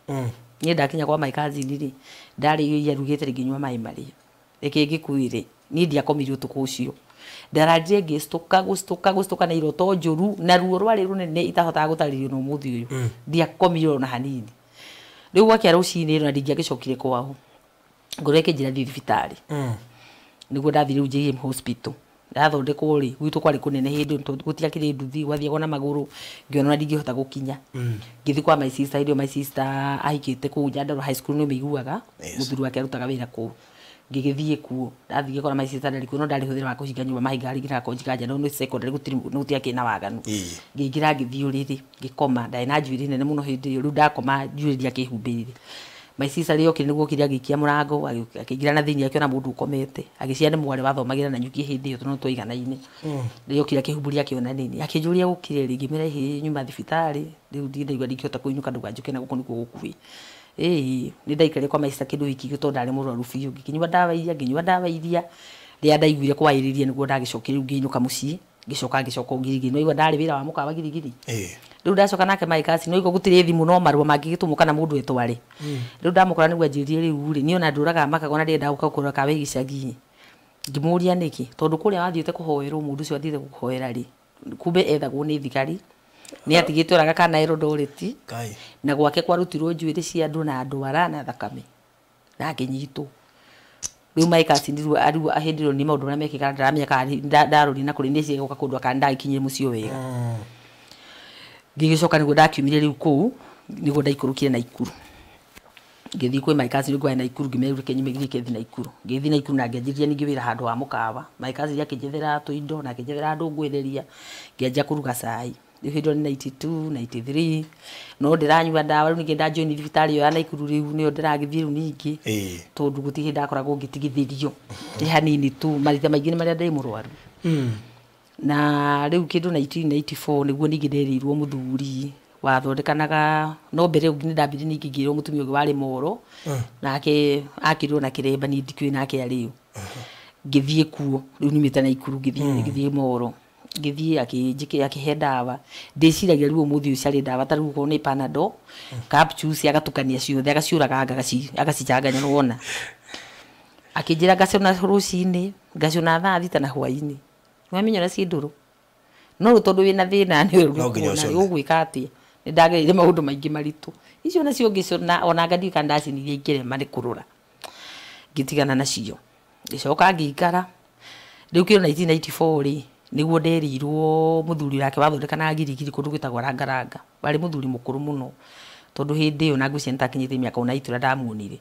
Niĩ ndakinya kwa my cousin rĩ ndarĩ irio iria arugĩte rĩ ngĩnyua maĩ marĩa. Reke ngĩkwĩre niĩ ndiakomire ũtukũ ũcio. Ndararire ngĩcũka gũcũka gũcũka na iroto njũru na ruo rwarĩ rũnene itahotaga gũtarĩrio na ũmũthĩ ũyũ. Ndiakomire ona hanini. Rĩu gwakĩa rũcinĩ na ndingĩagĩcokire kwao. Ngoro ĩkĩnjĩra thiĩ thibitarĩ. Nĩguo ndathire rĩu JM Hospital. Ndathondekwo rĩ gwitũ kwarĩ kũnene hĩndĩ ĩyo tondũ gũtiakĩrĩ nduthi gwathiagwo na magũrũ ngĩona ona ndingĩhota gũkinya. Ngĩthiĩ kwa my sister hĩndĩ ĩyo my sister ahikĩte kũu Nyandarua High School nĩ ũmĩiguaga mũthuri wake arutaga wĩra kũu. Ngĩgĩthiĩ kuo ndathiĩ ngĩkora my sister ndarĩ kuo no ndarĩ hũthĩra wa kũhinga nyũmba mahinga rĩngĩ na nja no nĩ secondary gũtiakĩrĩ na waganu. Ngĩingĩra ngĩthiĩ ũrĩrĩ ngĩkoma ndarĩ na njuĩrĩ nene mũno hĩndĩ ĩyo rĩu ndakoma njuĩrĩ ndiakĩhumbĩire. My sister rĩrĩa okire nĩguo okire agĩikia mũrango akĩingĩra na thĩinĩ akĩona mũndũ ũkomete agĩciria nĩ mwarĩ wathomagĩra na nyuki hĩndĩ ĩyo tondũ nĩtwaiganaine. Rĩrĩa okire akĩhumbũria akĩona nini akĩnjũria gũkire rĩ ngĩmwĩra ĩhĩ nyuma thibitarĩ rĩu ndinaigua ndingĩhota kũinũka ndũganjũke na gũkũ nĩkuo gũkuhĩ. Ĩĩ nĩ ndaikarire kwa my sister kĩndũ wiki igĩrĩ tondũ ndarĩ mũrwaru biũ ngĩkĩnyua ndawa iria ngĩnyua ndawa iria rĩrĩa ndaiguire kwaĩrĩria nĩguo ndagĩcokire rĩu ngĩinũka mũciĩ ngĩcoka ngĩcoka Girigiri nĩwaigua ndarĩ wĩra wa mũkawa Girigiri. Rĩu ndacoka nake my cousin nĩwaigua gũtirĩ thimũ no marũa mangĩgĩtũmwo kana mũndũ etware. Rĩu ndamũkora nĩguo anjĩrire rĩu rĩ niĩ ona ndũraga makaga ona ndĩrenda gũka kũgũra kawa gĩcagi. Ngĩmũria nĩkĩ tondũ kũrĩa wathiĩte kũhoerwo mũndũ ũcio athiĩte gũkũhoera rĩ kumbe ethagwo nĩ thigari nĩ atigĩte oraga kana Eldoret na gwake kwarutirwo njuĩrĩ cia andũ na ndwara na thakame na akĩnyitwo. Rĩu my cousin rĩu hĩndĩ ĩyo nĩ maũndũ marĩa mekĩkaga ndaramenya kana ndarorire na kũrĩ nĩ gũka kũndũ kana ndagĩkinyire mũciĩ wega. Ngĩgĩcoka nĩguo ndakiumire rĩu kũu nĩguo ndaikũrũkire Naikuru. Ngĩthiĩ kwĩ my cousin rĩu Naikuru ngĩmera reke nyume ngĩthiĩ kethi Naikuru. Ngĩthiĩ Naikuru na ngĩanjĩrĩria ningĩ wĩra handũ ha mũkawa. My cousin akĩnjethera tũindo na akĩnjethera andũ ngwĩrĩria ngĩanjia kũruga cai. Rĩu hĩndĩ ĩyo nĩ 92 93 no ndĩranyua ndawa rĩu ningĩ ndajoin thibitarĩ ĩyo ya Naikuru rĩu nĩyo ndĩragĩthiĩ rĩu ningĩ tondũ gũtirĩ hĩndĩ ndakoragwo ngĩtigithĩrio nĩ hanini tu marita maingĩ nĩ marĩa ndĩ mũrwaru. Na rĩu kĩndũ 1994 nĩguo ningĩ nderĩirwo mũthuri wathondekanaga no mbere ũngĩ nĩ ndambire ningĩ ngĩrwo mũtumia ũngĩ warĩ moro nake akĩrwo na kĩremba niĩ ndikĩũĩ nake arĩ ũ. Ngĩthiĩ kuo rĩu nyumĩte Naikuru ngĩthiĩ moro ngĩthiĩ akĩhe ndawa ndĩciragia rĩu ũmũthĩ ũyũ ciarĩ ndawa ta rĩu okorwo nĩ Panadol capsules agatukania ciothe agaciũraganga agacichanganya nĩwona. Akĩnjĩra ngacũna rũcinĩ ngacũna thaa thita na hwaĩ-inĩ nĩwamenya ũrĩa ciĩ ndũrũ no rĩu tondũ wĩna thĩna nĩ ũgwĩka atĩa nĩ ndagereire maũndũ maingĩ maritũ icio nacio ngĩcũna ona anga kana ndacinirie ingĩrema nĩ kũrũra ngĩtigana nacio ngĩcoka ngĩikara rĩu kĩro 1994 rĩ nĩguo nderirwo mũthuri wake wathondekanaga Girigiri kũndũ gwĩtagwo Rangaranga warĩ mũthuri mũkũrũ mũno tondũ hĩndĩ ĩyo na ngwĩciria nĩtakinyĩte mĩaka ona itũra ndamuonire.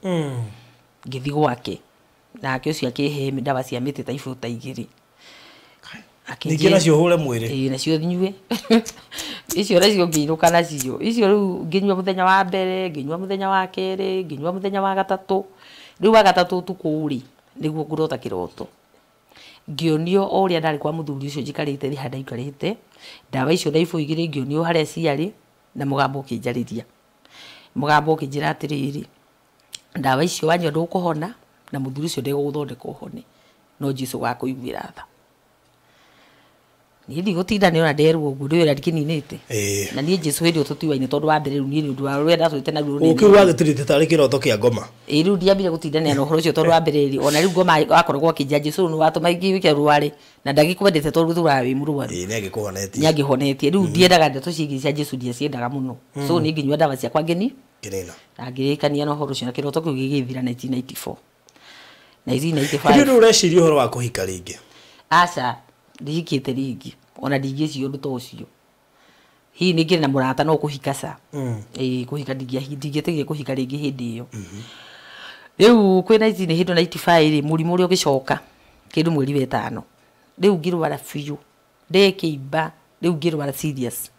Ngĩthiĩ gwake nake ũcio akĩhe ndawa cia mĩtĩ ta ibuta igĩrĩ. Ningĩ nacio ũhũre mwĩrĩ. Ĩĩ nacio nyue. Icio nacio ngĩinũka nacio icio rĩu ngĩnyua mũthenya wa mbere ngĩnyua mũthenya wa kerĩ ngĩnyua mũthenya wa gatatũ rĩu wa gatatũ ũtukũ rĩ nĩguo ngũrota kĩroto ngĩonio o ũrĩa ndarĩ kwa mũthuri ũcio njikarĩte thĩ harĩa ndaikarĩte ndawa icio na ibũ igĩrĩ ngĩonio harĩa ciarĩ na mũgambo ũkĩnjarĩria mũgambo ũkĩnjĩra atĩrĩrĩ ndawa icio wanyua ndũkũhona na mũthuri ũcio ndegũgũthondeka ũhone no Jesũ gakũiguĩra tha. Niĩ ndigũtinda nĩ ona nderwo ũguo ndĩwĩra ndikĩninĩte na niĩ Jesũ hĩndĩ ĩyo tũtiwaine tondũ wa mbere rĩu niĩ nĩ ũndũ wa rũrĩa ndatũrĩte naruo rũnene. Ũkĩu wagĩtirĩte tarĩ kĩroto kĩa ngoma. Ĩĩ rĩu ndiambire gũtindanĩra na ũhoro ũcio tondũ wa mbere rĩ ona rĩu ngoma akoragwo akĩnjĩra Jesũ nĩ watũma ingĩũke rware na ndagĩkwendete tondũ tũraga wĩ mũrwaru. Ĩĩ nĩ angĩkũhonetie. Nĩ angĩhonetie rĩu ndiendaga ndeto ciĩgiĩ cia Jesũ ndiaciendaga mũno so niĩ ngĩnyua ndawa ciakwa ngĩni Ngĩnina. Na ngĩrĩkania na ũhoro ũcio na kĩroto kĩu gĩgĩthira 1994 1995. Rĩu ũreciria ũhoro wa kũhika rĩngĩ? Aca ndihikĩte rĩngĩ ona ndingĩciria ũndũ ta ũcio hihi nĩ ngĩrĩ na mũrata no kũhika ca. Ĩĩ kũhika ndingĩetĩkĩrire kũhika rĩngĩ hĩndĩ ĩyo. Rĩu kwĩ 1995 rĩ mũrimũ ũrĩa ũgĩcoka kĩndũ mweri wa ĩtano rĩu ngĩrwara biũ ndekĩimba rĩu ngĩrwara serious.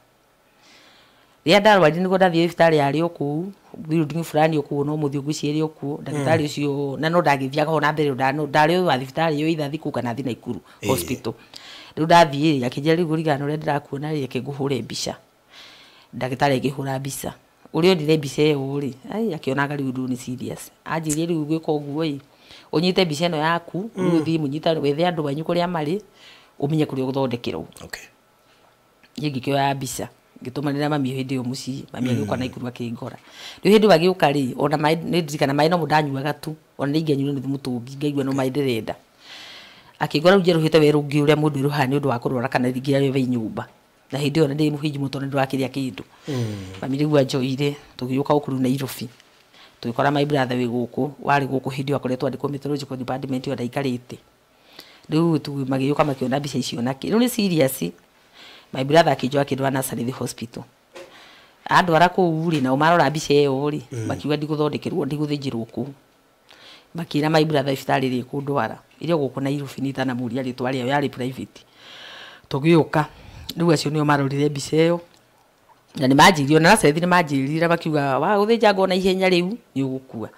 Rĩrĩa ndarwarire nĩguo ndathiĩ thibitarĩ yarĩ o kũu building fulani o kũu no mũthiĩ ngwĩciria ĩrĩ o kuo ndagĩtarĩ ũcio na no ndagĩthiaga ho na mbere ndarĩ wa thibitarĩ ĩyo either thiĩ kũu kana thiĩ Naikuru hospital. Rĩu ndathiĩ rĩ akĩnjĩra rĩu kũringana na ũrĩa ndĩrakuona rĩ reke ngũhũre mbica. Ndagĩtarĩ akĩhũra mbica. Ũrĩa onire mbica ĩyo rĩ, ai akĩonaga rĩu ũndũ nĩ serious. Anjĩrire rĩu gwĩka ũguo ĩ, ũnyite mbica ĩno yaku, rĩu ũthiĩ mũnyitane wethe andũ anyu kũrĩa marĩ, ũmenye kũrĩa ũgũthondekerwo. Okay. Niĩ ngĩkĩoya mbica ngĩtũmanĩra mami hĩndĩ ĩyo mũciĩ, mami agĩũka Naikuru akĩngora. Rĩu hĩndĩ ĩyo agĩũka rĩ, ona maĩ nĩ ndirikana maĩ nomo ndanyuaga tu, ona nĩ ingĩanyuire nuthu mũtũngi ngaigua no maĩ ndĩrenda. Akĩngora rĩu njerũhĩte werũ ũngĩ ũrĩa mũndũ erũhaga nĩ ũndũ wa kũrwara kana rĩngĩ arĩ wĩ nyũmba. Na hĩndĩ ĩyo ona ndĩ mũhĩnju mũno tondũ ndũrakĩrĩa kĩndũ. Mami rĩu anjoire tũgĩũka gũkũ rĩu Nairobi. Tũgĩkora my brother wĩ gũkũ, warĩ gũkũ hĩndĩ ĩyo akoretwo andĩkwo meteorological department ĩyo ndaikarĩte. Rĩu magĩũka makĩona mbica icio nakĩ. Rĩu nĩ serious. My brother akĩnjoya akĩndwara Nazareth Hospital. Andwara kũu rĩ, nao marora mbica ĩyo rĩ, makiuga ndigũthondekerwo, ndigũthĩnjĩrwo kũu. Makĩra my brother thibitarĩ ĩrĩa ĩkũndwara, ĩrĩ o gũkũ Nairobi nĩ itanamũria rĩtwa rĩayo, yarĩ private. Tũgĩũka, rĩu acio nĩo marorire mbica ĩyo, na nĩ manjĩrire, ona Nazareth nĩ manjĩrire makiuga wagũthĩnjangwo na ihenya rĩu nĩ ũgũkua.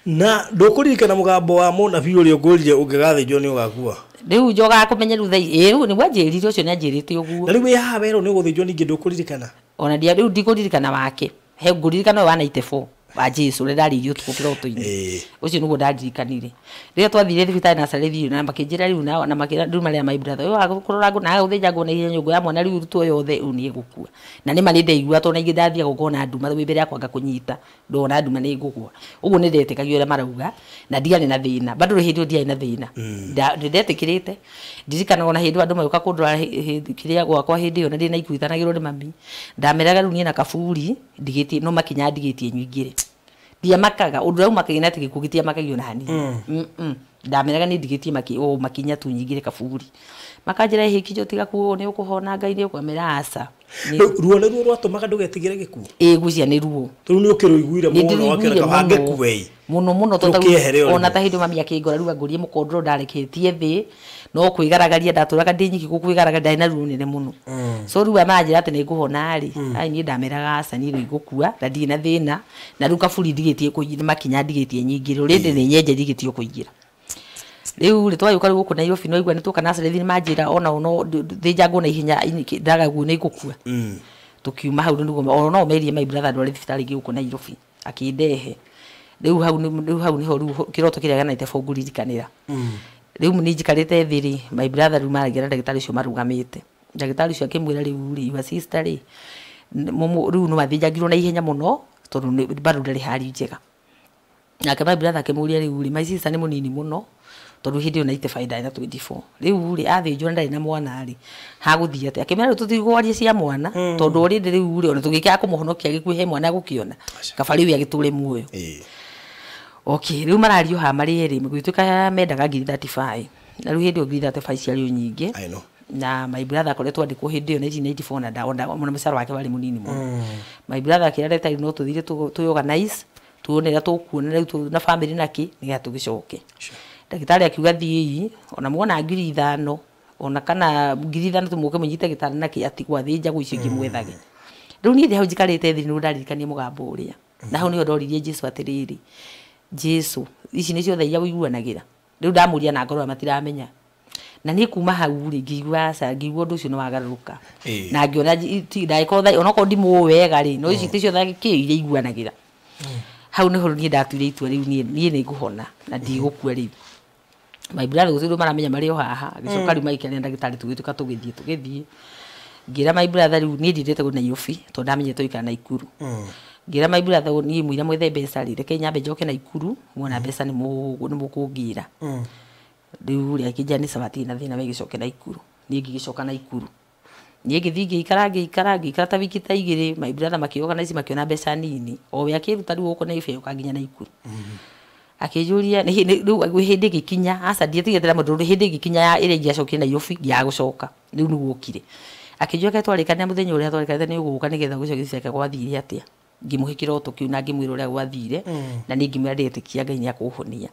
Na ndũkũririkana mũgambo wa mũnabii ũrĩa ũngũrire ũngĩgathĩnjwo nĩ ũgakua? Rĩu njokaga kũmenya rĩu thaa ĩĩ rĩu nĩguo anjĩrire ũcio nĩ anjĩrĩte ũguo. Na rĩu wĩ haha werwo nĩ ũgũthĩnjwo ningĩ ndũkũririkana? Ona ndia rĩu ndikũririkana wake. He ngũririkana ũyũ wa 94 wa Jesu ũrĩa ndarĩirie ũtukũ kĩroto-inĩ. Ũcio nĩguo ndaririkanire. Rĩrĩa twathire thibitarĩ Nazareth na makĩnjĩra rĩu na makĩra rĩu marĩa my brother ũyũ wa kũrora ngũ na agũthĩnjangwo na ihenya nyũngũ ya mwana rĩu rutwo yothe rĩu nĩ ĩgũkua. Na nĩ ma nĩ ndaigua tondũ na ingĩ ndathiaga ngona nduma wĩ mbere yakwa ngakũnyita ndona nduma nĩ ngũgũa. Ũguo nĩ ndetĩkagia ũrĩa marauga na ndiarĩ na thĩna. Bado hĩndĩ ĩyo ndiarĩ na thĩna. Nĩ ndetĩkĩrĩte. Ndirikanaga ona hĩndĩ ĩyo andũ magĩũka kũndwara kĩrĩa gwakwa hĩndĩ ĩyo na ndĩ Naikuru itanagĩrwo nĩ mami. Ndameraga rĩu niĩ na kaburi ndigĩtie no makinya ndigĩtie nyingĩre. Ndiamakaga ũndũ ũrĩa umakagia nĩ atĩ gĩkuũ gĩtiamakagia ona hanini. Ndameraga nĩ ndigĩtie makinya tu nyingĩre kaburi. Makanjĩra ĩhĩ kijo tiga kuo nĩ ũkũhona Ngai nĩ ũkwamera aca. Ruo nĩ ruo rwatũmaga ndũgetigĩre gĩkuũ? Ĩĩ ngwĩciria nĩ ruo. Rĩu nĩ ũkĩrũiguire mũno wakĩona kaba ngĩkue ĩ. Mũno mũno tondũ ona ta hĩndĩ mami akĩngora rĩu angũrie mũkondoro ndareketie thĩ no kwĩgaragaria ndatũraga ndĩ nyiki gũkwĩgaragaria ndarĩ na ruo rũnene mũno. So rĩu amanjĩra atĩ nĩ ngũhona rĩ, ai niĩ ndameraga aca niĩ rĩu ngũkua na ndirĩ na thĩna na rĩu kaburi ndigĩtie kũingĩra makinya ndigĩtie nyingĩre rĩndĩ nĩ nyenje ndigĩtie kũingĩra. Rĩu rĩ twagĩũka rĩu gũkũ Nairobi no igua nĩ twoka Nazareth nĩ manjĩra ona no thĩnjangwo na ihenya ndagaguo nĩ ngũkua. Tũkiuma hau nĩguo ona no merie my brother ndware thibitarĩ ĩngĩ gũkũ Nairobi akĩndehe. Rĩu hau nĩho rĩu kĩroto kĩrĩa gĩa 94 ngũririkanĩra. Rĩu nĩ njikarĩte thĩ rĩ, my brother rĩu maragia na ndagĩtarĩ ũcio marũgamĩte. Ndagĩtarĩ ũcio akĩmwĩra rĩu rĩ, your sister rĩ, rĩu no athĩnjangirwo na ihenya mũno tondũ bado ndarĩ hali njega. Nake my brother akĩmũria rĩu rĩ, my sister nĩ mũnini mũno tondũ hĩndĩ ĩyo 95 ndarĩ na 24. Rĩu rĩ athĩnjwo na ndarĩ na mwana rĩ, hagũthiĩ atĩa? Akĩmwĩra rĩu tũtigũaria cia mwana tondũ already rĩu rĩ ona tũngĩkĩaga kũmũhonokia gĩkuũ he mwana agũkĩona. Kaba rĩu agĩtũre muoyo. Okay, rĩu marario haha marĩ erĩ gũgĩtuĩka mendaga ngiri 35. Na rĩu hĩndĩ ĩyo ngiri 35 ciarĩ o nyingĩ. I know. Na my brother akoretwo andĩkwo hĩndĩ ĩyo 1994 na ndaona mũcara wake warĩ mũnini mũno. My brother akĩra ndagĩtarĩ no tũthire tũ organize tuone ũrĩa tũkuona rĩu na family nakĩ nĩgetha tũgĩcoke. Ndagĩtarĩ akiuga thiĩi ona muona ngiri 5 ona kana ngiri 5 tũmũke mũnyite gĩtanda nakĩ ati gwathĩnjagwo icio ingĩ mwethage. Rĩu niĩ ndĩ hau njikarĩte thĩ nĩ ndaririkania mũgambo ũrĩa. Na hau nĩho ndoririe Jesu atĩrĩrĩ, Jesu ici nĩcio tha iria ũiguanagĩra. Rĩu ndamũria na ngoro matiramenya. Na niĩ kuma hau rĩ ngĩigua aca ngĩigua ũndũ ũcio nĩ wagarũrũka. Na ngĩona ndagĩkorwo onokorwo ndimũĩ wega rĩ, no ici ticio tha kĩ iria iguanagĩra. Hau nĩho niĩ ndatuire itua rĩu niĩ nĩ ngũhona na ndigũkua rĩu. My brother gũtirĩ maramenya marĩ o haha agĩcoka rĩu magĩkenia ndagĩtarĩ tũgĩtuĩka tũgĩthiĩ. Ngĩra my brother rĩu niĩ ndiendete gũthiĩ Nairobi tondũ ndamenyete gũikara Naikuru. Ngĩra my brother niĩ mũira mwethe mbeca rĩ, reke nyambe njoke Naikuru muona mbeca nĩ mũkũngĩra. Rĩu rĩ akĩnjĩra nĩ sawa hatirĩ na thĩna we gĩcoke Naikuru. Niĩ ngĩgĩcoka Naikuru. Niĩ ngĩthiĩ ngĩikara ta wiki ta igĩrĩ my brother makĩorganize makĩona mbeca nini. O we akĩruta rĩu gũkũ Nairobi agĩũka nginya Naikuru. Akĩnjũria rĩu hĩndĩ ĩgĩkinya aca ndiatigĩte na mũndũ hĩndĩ ĩgĩkinya ĩrĩa ingĩacokire Nairobi ngĩaga gũcoka rĩu nĩguo okire. Akĩnjũria kaĩ twarĩkanĩra mũthenya ũrĩa twarĩkanĩte nĩ ũgũka nĩgetha gũcokia ciake gwathire atĩa. Ngĩmũhe kĩroto kĩu na ngĩmwĩra ũrĩa gwathire na niĩ ngĩmwĩra ndĩretĩkia Ngai nĩ akũhonia.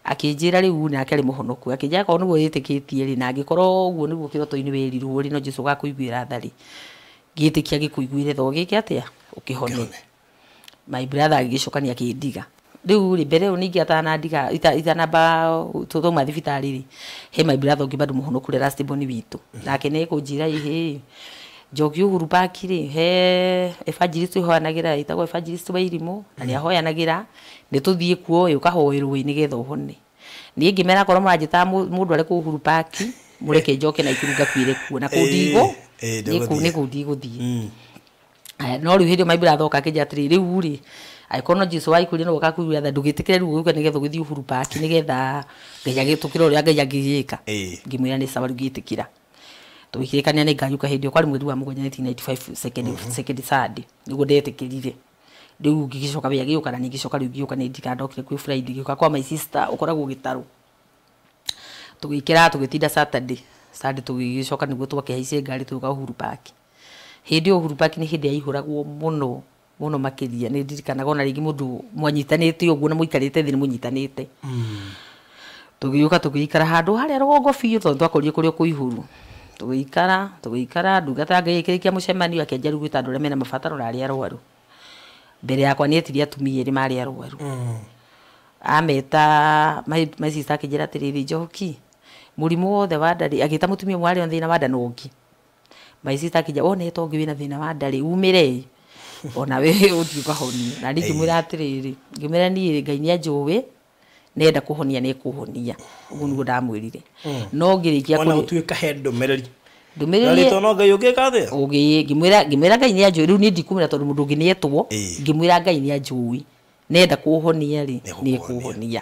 Akĩnjĩra rĩu nake arĩ mũhonoku akĩnjĩra akorwo nĩguo wĩtĩkĩtie rĩ na angĩkorwo ũguo nĩguo kĩroto-inĩ werirwo rĩ no Jesũ agakũiguĩra tha rĩ ngĩtĩkia gĩkũiguĩre tha ũgĩke atĩa ũkĩhone. My brother agĩgĩcoka nĩ akĩndiga. Rĩu rĩ mbere ĩyo ningĩ atanandiga itanamba tũthauma thibitarĩ rĩ, he my brother ũngĩ bado mũhonoku ũrĩa last born witũ. Nake nĩ ekũnjĩra ĩhĩ Njoki Uhuru Park rĩ, he evangelist ũhoyanagĩra ĩtagwo evangelist wa Irimũ, na nĩ ahoyanagĩra, nĩ tũthiĩ kuo ĩ ũkahoerwo ĩ nĩgetha ũhone. Niĩ ngĩmera korwo mũranjĩtaga mũndũ arĩ kũu Uhuru Park, mũreke njoke Naikuru ngakuĩre kuo na kũu ndigũ nĩ kũu ndigũthiĩ. Aya, no rĩu hĩndĩ ĩyo my brother oka akĩnjĩra atĩrĩrĩ, rĩu rĩ angĩkorwo no Jesũ wa ikũria no ũgakũiguĩra tha, ndũgĩtĩkĩre rĩu gũka nĩgetha ũgĩthiĩ Uhuru Park nĩgetha Ngai agĩtũkĩre ũrĩa Ngai angĩgĩka. Ngĩmwĩra nĩ sawa, rĩu ngĩtĩkĩra. Tũgĩkĩrĩkania nĩ ngariũka hĩndĩ ĩyo kwarĩ mweri wa mũgwanja 1995 second Sunday nĩguo ndetĩkĩrire. Rĩu ngĩgĩcoka wĩra gĩũka na ningĩcoka rĩu ngĩũka nĩ ndika ndokire kwĩ Friday ngĩũka kwa my sister ũkoragwo gĩtarũ. Tũgĩikara tũgĩtinda Saturday. Sunday tũgĩgĩcoka nĩguo twakĩhaicie ngari tũgĩũka Uhuru Park. Hĩndĩ ĩyo Uhuru Park nĩ hĩndĩ yaihũragwo mũno mũno makĩria, nĩ ndirikanaga ona rĩngĩ mũndũ mwanyitanĩte ũguo na mũikarĩte thĩ nĩ mũnyitanĩte. Tũgĩũka tũgĩikara handũ harĩa rũgongo biũ tondũ twakorire kũrĩa kũihũru. Tũgĩikara ndungata ya Ngai ĩkĩrĩkia mũcemanio akĩanjia rĩu gwĩta andũ arĩa mena mabataro na arĩa arwaru. Mbere yakwa nĩ etirie atumia erĩ marĩ arwaru. Ameta my sister akĩnjĩra atĩrĩrĩ, Njoki mũrimũ wothe wa nda rĩ, agĩta mũtumia ũmwe warĩ na thĩna wa nda na ũngĩ. My sister akĩnjĩra wonete ũngĩ wĩna thĩna wa nda rĩ, umĩre ona we ũthiĩ ũkahonie. Na niĩ ngĩmwĩra atĩrĩrĩ, ngĩmwĩra niĩ Ngai nĩ anjũĩ, nenda kũhonia nĩ ekũhonia. Ũguo nĩguo ndamwĩrire. No ngĩrĩkia ona gũtuĩka he ndũmĩrĩri. Ndũmĩrĩri na no Ngai ũngĩka atĩa? Ũngĩ ngĩmwĩra Ngai nĩ anjũĩ, rĩu niĩ ndikumĩra tondũ mũndũ ũngĩ nĩ etwo, ngĩmwĩra Ngai nĩ anjũĩ, nenda kũhonia rĩ nĩ ekũhonia.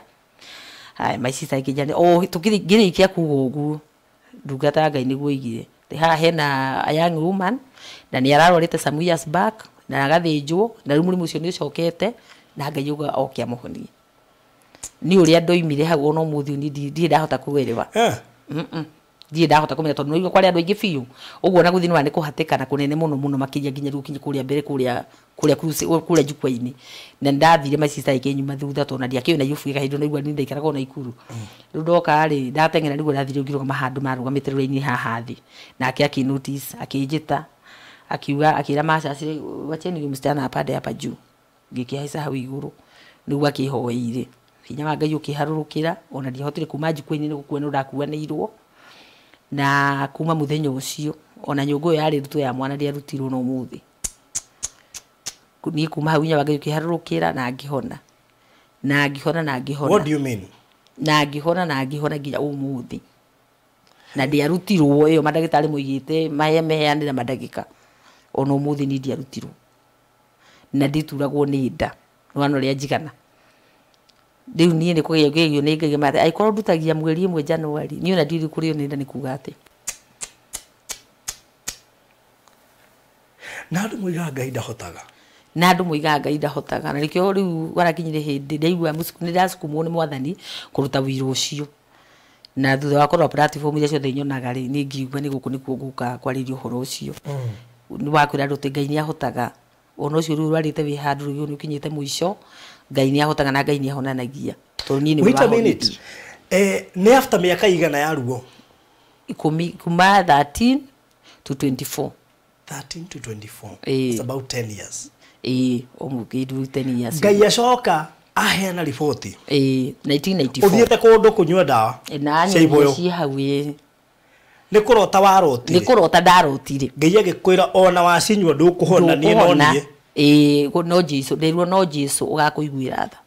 Haya, my sister akĩnjĩra o ngĩrĩkia kuga ũguo ndungata ya Ngai nĩguo ĩigire haha hena a young woman na nĩ ararwarĩte some years back na agathĩnjwo na rĩu mũrimũ ũcio nĩ ũcokete na Ngai auga oke amũhonie. Nĩ ũrĩa ndoimire hau ona ũmũthĩ ũyũ niĩ ndirĩ ndahota kũgerewa. Ndirĩ ndahota kũmenya tondũ nĩwaigua kwarĩ andũ aingĩ biũ ũguo na gũthiĩ nĩ kũhatĩkana kũnene mũno mũno makĩria nginya rĩu ũkinye kũrĩa mbere kũrĩa kũrĩa jukwaa-inĩ. Na nĩndathire my sister ĩkĩnyuma thutha tondũ ndiakĩũĩ Nairobi kahinda naigua niĩ ndaikaraga o Naikuru. Rĩu ndoka rĩ ndateng'era nĩguo ndathire ngĩrũgama handũ marũgamĩte rũraini haha thĩ, nake akĩ notice akĩnjĩta akiuga akĩra Masha wacheni huyu msichana apande hapa juu. Ngĩkĩhaica hau igũrũ nĩguo akĩhoeire. Hinya wa Ngai ũkĩharũrũkĩra ona ndiahotire kuma jukwaa-inĩ nĩ gũkua nĩ ndakuanĩirwo. Na kuma mũthenya ũcio ona nyũngũ ĩyo yarĩ nditũ ya mwana ndĩarutirwo na ũmũthĩ. Niĩ kuma hau hinya wa Ngai ũkĩharũrũkĩra na ngĩhona. Na ngĩhona na ngĩhona. What do you mean? Na ngĩhona na ngĩhona nginya ũmũthĩ. Na ndiarutirwo ĩyo mandagĩtarĩ moigĩte maheanĩra mandagĩka. Ona ũmũthĩ niĩ ndiarutirwo. Na ndituragwo nĩ nda. Nĩ wona ũrĩa njigana. Rĩu niĩ nĩ kũgerio ngerio nĩ Ngai mathe angĩkorwo ndutagia mweri ĩmwe January, niĩ ona ndiũĩ kũrĩo nĩ nda nĩ kuga atĩa. Na andũ moigaga Ngai ndahotaga. Na andũ moigaga Ngai ndahotaga. Na nĩkĩo rĩu warakinyire hĩndĩ ndaigua nĩ ndasukumwo nĩ mwathani kũruta wĩra ũcio. Na thutha wa kũrora platform iria ciothe nyonaga rĩ, niĩ ngiigua nĩ gũkũ nĩkuo ngũka kwarĩria ũhoro ũcio. Nĩ wa kwĩra andũ atĩ Ngai nĩ ahotaga. Ona ũcio rĩu ũrwarĩte wĩ handũ rĩu nĩ ũkinyĩte mũico, Ngai nĩ ahotaga na Ngai nĩ ahonanagia. Tondũ niĩ nĩwe Wait a minute. Nĩ after mĩaka igana ya ruo? Ikũmi, kuma 13 to 24. 13 to 24. It's about 10 years. Kĩndũ 10 years. Ngai acoka aheana riboti. 1994. Ũthiĩte kũndũ kũnyua ndawa. Na cia ibũyũ. ci hau, ĩ. Nĩ kũrota warotire. Nĩ kũrota ndarotire. Ngai agĩkwĩra ona wacinyua ndũkũhona, niĩ no niĩ. No Jesũ, nderirwo no Jesũ ũgakũiguĩra tha.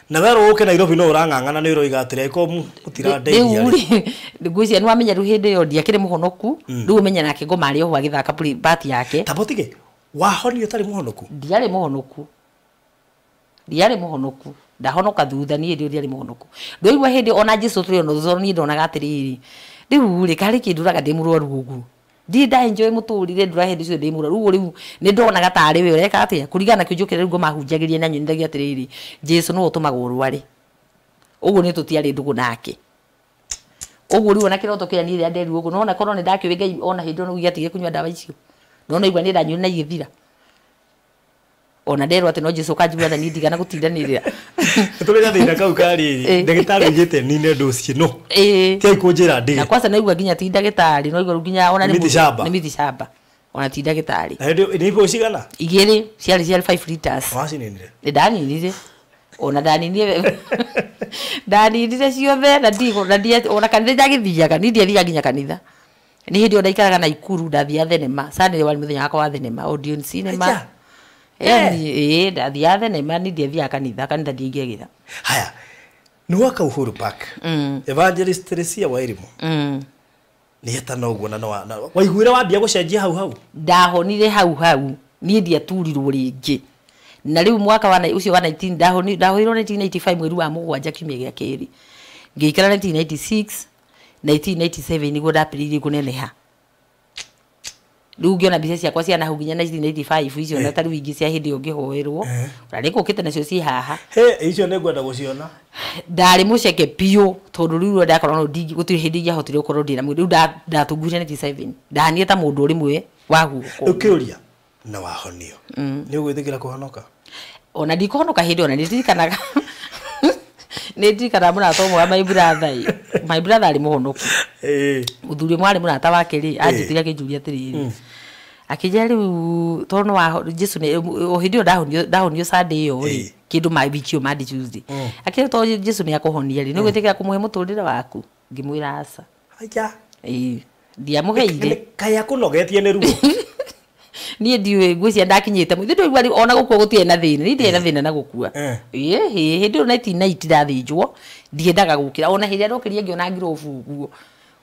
Na werwo ũke Nairobi no ũrang'ang'ana nĩ ũroiga atĩrĩ, angĩkorwo mũtirandeithia Rĩu rĩ. rĩ, ngwĩciria nĩ wamenya rĩu hĩndĩ ĩyo ndiakĩrĩ mũhonoku, rĩu ũmenye nake ngoma arĩ oho agĩthaka part yake. Ta mũtige, wahonio ũtarĩ mũhonoku? Ndiarĩ mũhonoku. Ndiarĩ mũhonoku. Ndahonoka thutha niĩ hĩndĩ ĩyo ndiarĩ mũhonoku. Ndwaigua hĩndĩ ona Jesũ tũrĩ ona thutha niĩ ndonaga atĩrĩrĩ, rĩu rĩ, karĩ kĩndũ ũraga ndĩ mũrwaru ũguo. Ndirĩ nda enjoy mũtũrĩre ndũra hĩndĩ ciothe ndĩ mũrwaru. Ũguo rĩu nĩ ndonaga tarĩ we ũreka atĩa? Kũringana na kĩũnjũkĩra rĩu ngoma hunjagĩria na nyonithagia atĩrĩrĩ, Jesũ nĩwe ũtũmaga ũrware. Ũguo nĩ tũtiarĩ ndũgũ nake. Ũguo rĩu ona kĩroto kĩrĩa niĩ rĩrĩa nderirwo ũguo, nona korwo nĩ ndakĩũĩ Ngai ona hĩndĩ ĩyo nĩguo atigire kũnyua ndawa icio. Nona igua nĩ ndanyua na igĩthira. Ona nderwo atĩ no Jesũ ũkanjigua tha niĩ ndigana gũtindanĩrĩra. Tũrĩ na thĩna kau ka rĩrĩ, ndagĩtarĩ oigĩte nine dose ĩno. Tiai kũnjĩra ndige. Na kwanza naigua nginya ti ndagĩtarĩ, no igua rĩu nginya ona nĩ Miti shamba. Nĩ miti shamba. Ona ti ndagĩtarĩ. Na hĩndĩ ĩyo nĩ ibũyũ cigana? Igĩrĩ, ciarĩ 5 liters. Wacininire? Nĩ ndaninire. Ona ndaninire ndaninire ciothe na ndigo na ndia ona kanitha ndagithiaga ni ndiathiaga nginya kanitha. Ni hindi ona ikaraga na Ikuru ndathia thenema Sunday wari muthenya wakwa wa thenema Odeon Cinema. Yani ndathia thenema ni ndiathiaga kanitha kanitha ndingĩagĩra. Haya ni waka Uhuru Park. Evangelist Teresia Wairimu. Ni hetana ũguo na waiguire wambia gũcenjia hau hau. Ndahonire hau hau niĩ ndiaturirwo rĩngĩ. Na rĩu mwaka wa ũcio wa 19 ndahonirwo 1995 mweri wa mũgwanja kiumia gĩa kerĩ. Ngĩikara 1996 1997 nĩguo ndambĩrĩirie kũneneha. Rĩu ngĩona mbica ciakwa cia nahau nginya 1995 icio na tarĩu ingĩ cia hĩndĩ ĩyo ngĩhoerwo. Na nĩngũkĩte nacio ciĩ haha. He icio nĩngwenda gũciona. Ndarĩ mũceke biũ tondũ rĩu ndakorwo no gũtirĩ hĩndĩ ingĩahotire gũkorwo ndĩ na mwĩrĩ. Rĩu ndatungire 97 ndahanire ta mũndũ ũrĩmwe wa guoko. Ũkĩũria na wahonio. Nĩ ũgwĩtĩkĩra kũhonoka? Ona ndikũhonoka hĩndĩ ona nĩndirikanaga. Nĩndirikanaga mũrata ũmwe wa my brother. My brother arĩ mũhonoku. Mũthuri ũmwe arĩ mũrata wake rĩ anjĩtire akĩnjũria atĩrĩrĩ. Akĩnjĩra rĩu tondũ nĩ wa Jesu nĩ o hĩndĩ ĩyo ndahonio Sunday ĩyo rĩ kĩndũ ma wiki ĩyo Monday Tuesday. Akĩnjĩra tondũ Jesu nĩ akũhonia rĩ nĩ ũgwĩtĩkĩra kũmũhe mũtũrĩre waku? Ngĩmwĩra aca. Aja. Ndiamũheire. Kaĩ akũnogetie nĩ ruo? Niĩ ndiũĩ ngwĩciria ndakinyĩte mũthĩ ndũigua ona gũkua gũtirĩ na thĩna niĩ ndirĩ na thĩna na gũkua. Hĩndĩ ĩyo 1990 ndathĩnjwo ndiendaga gũkĩra ona hĩndĩ ĩrĩa ndokĩrire ngĩona ngirobu ũguo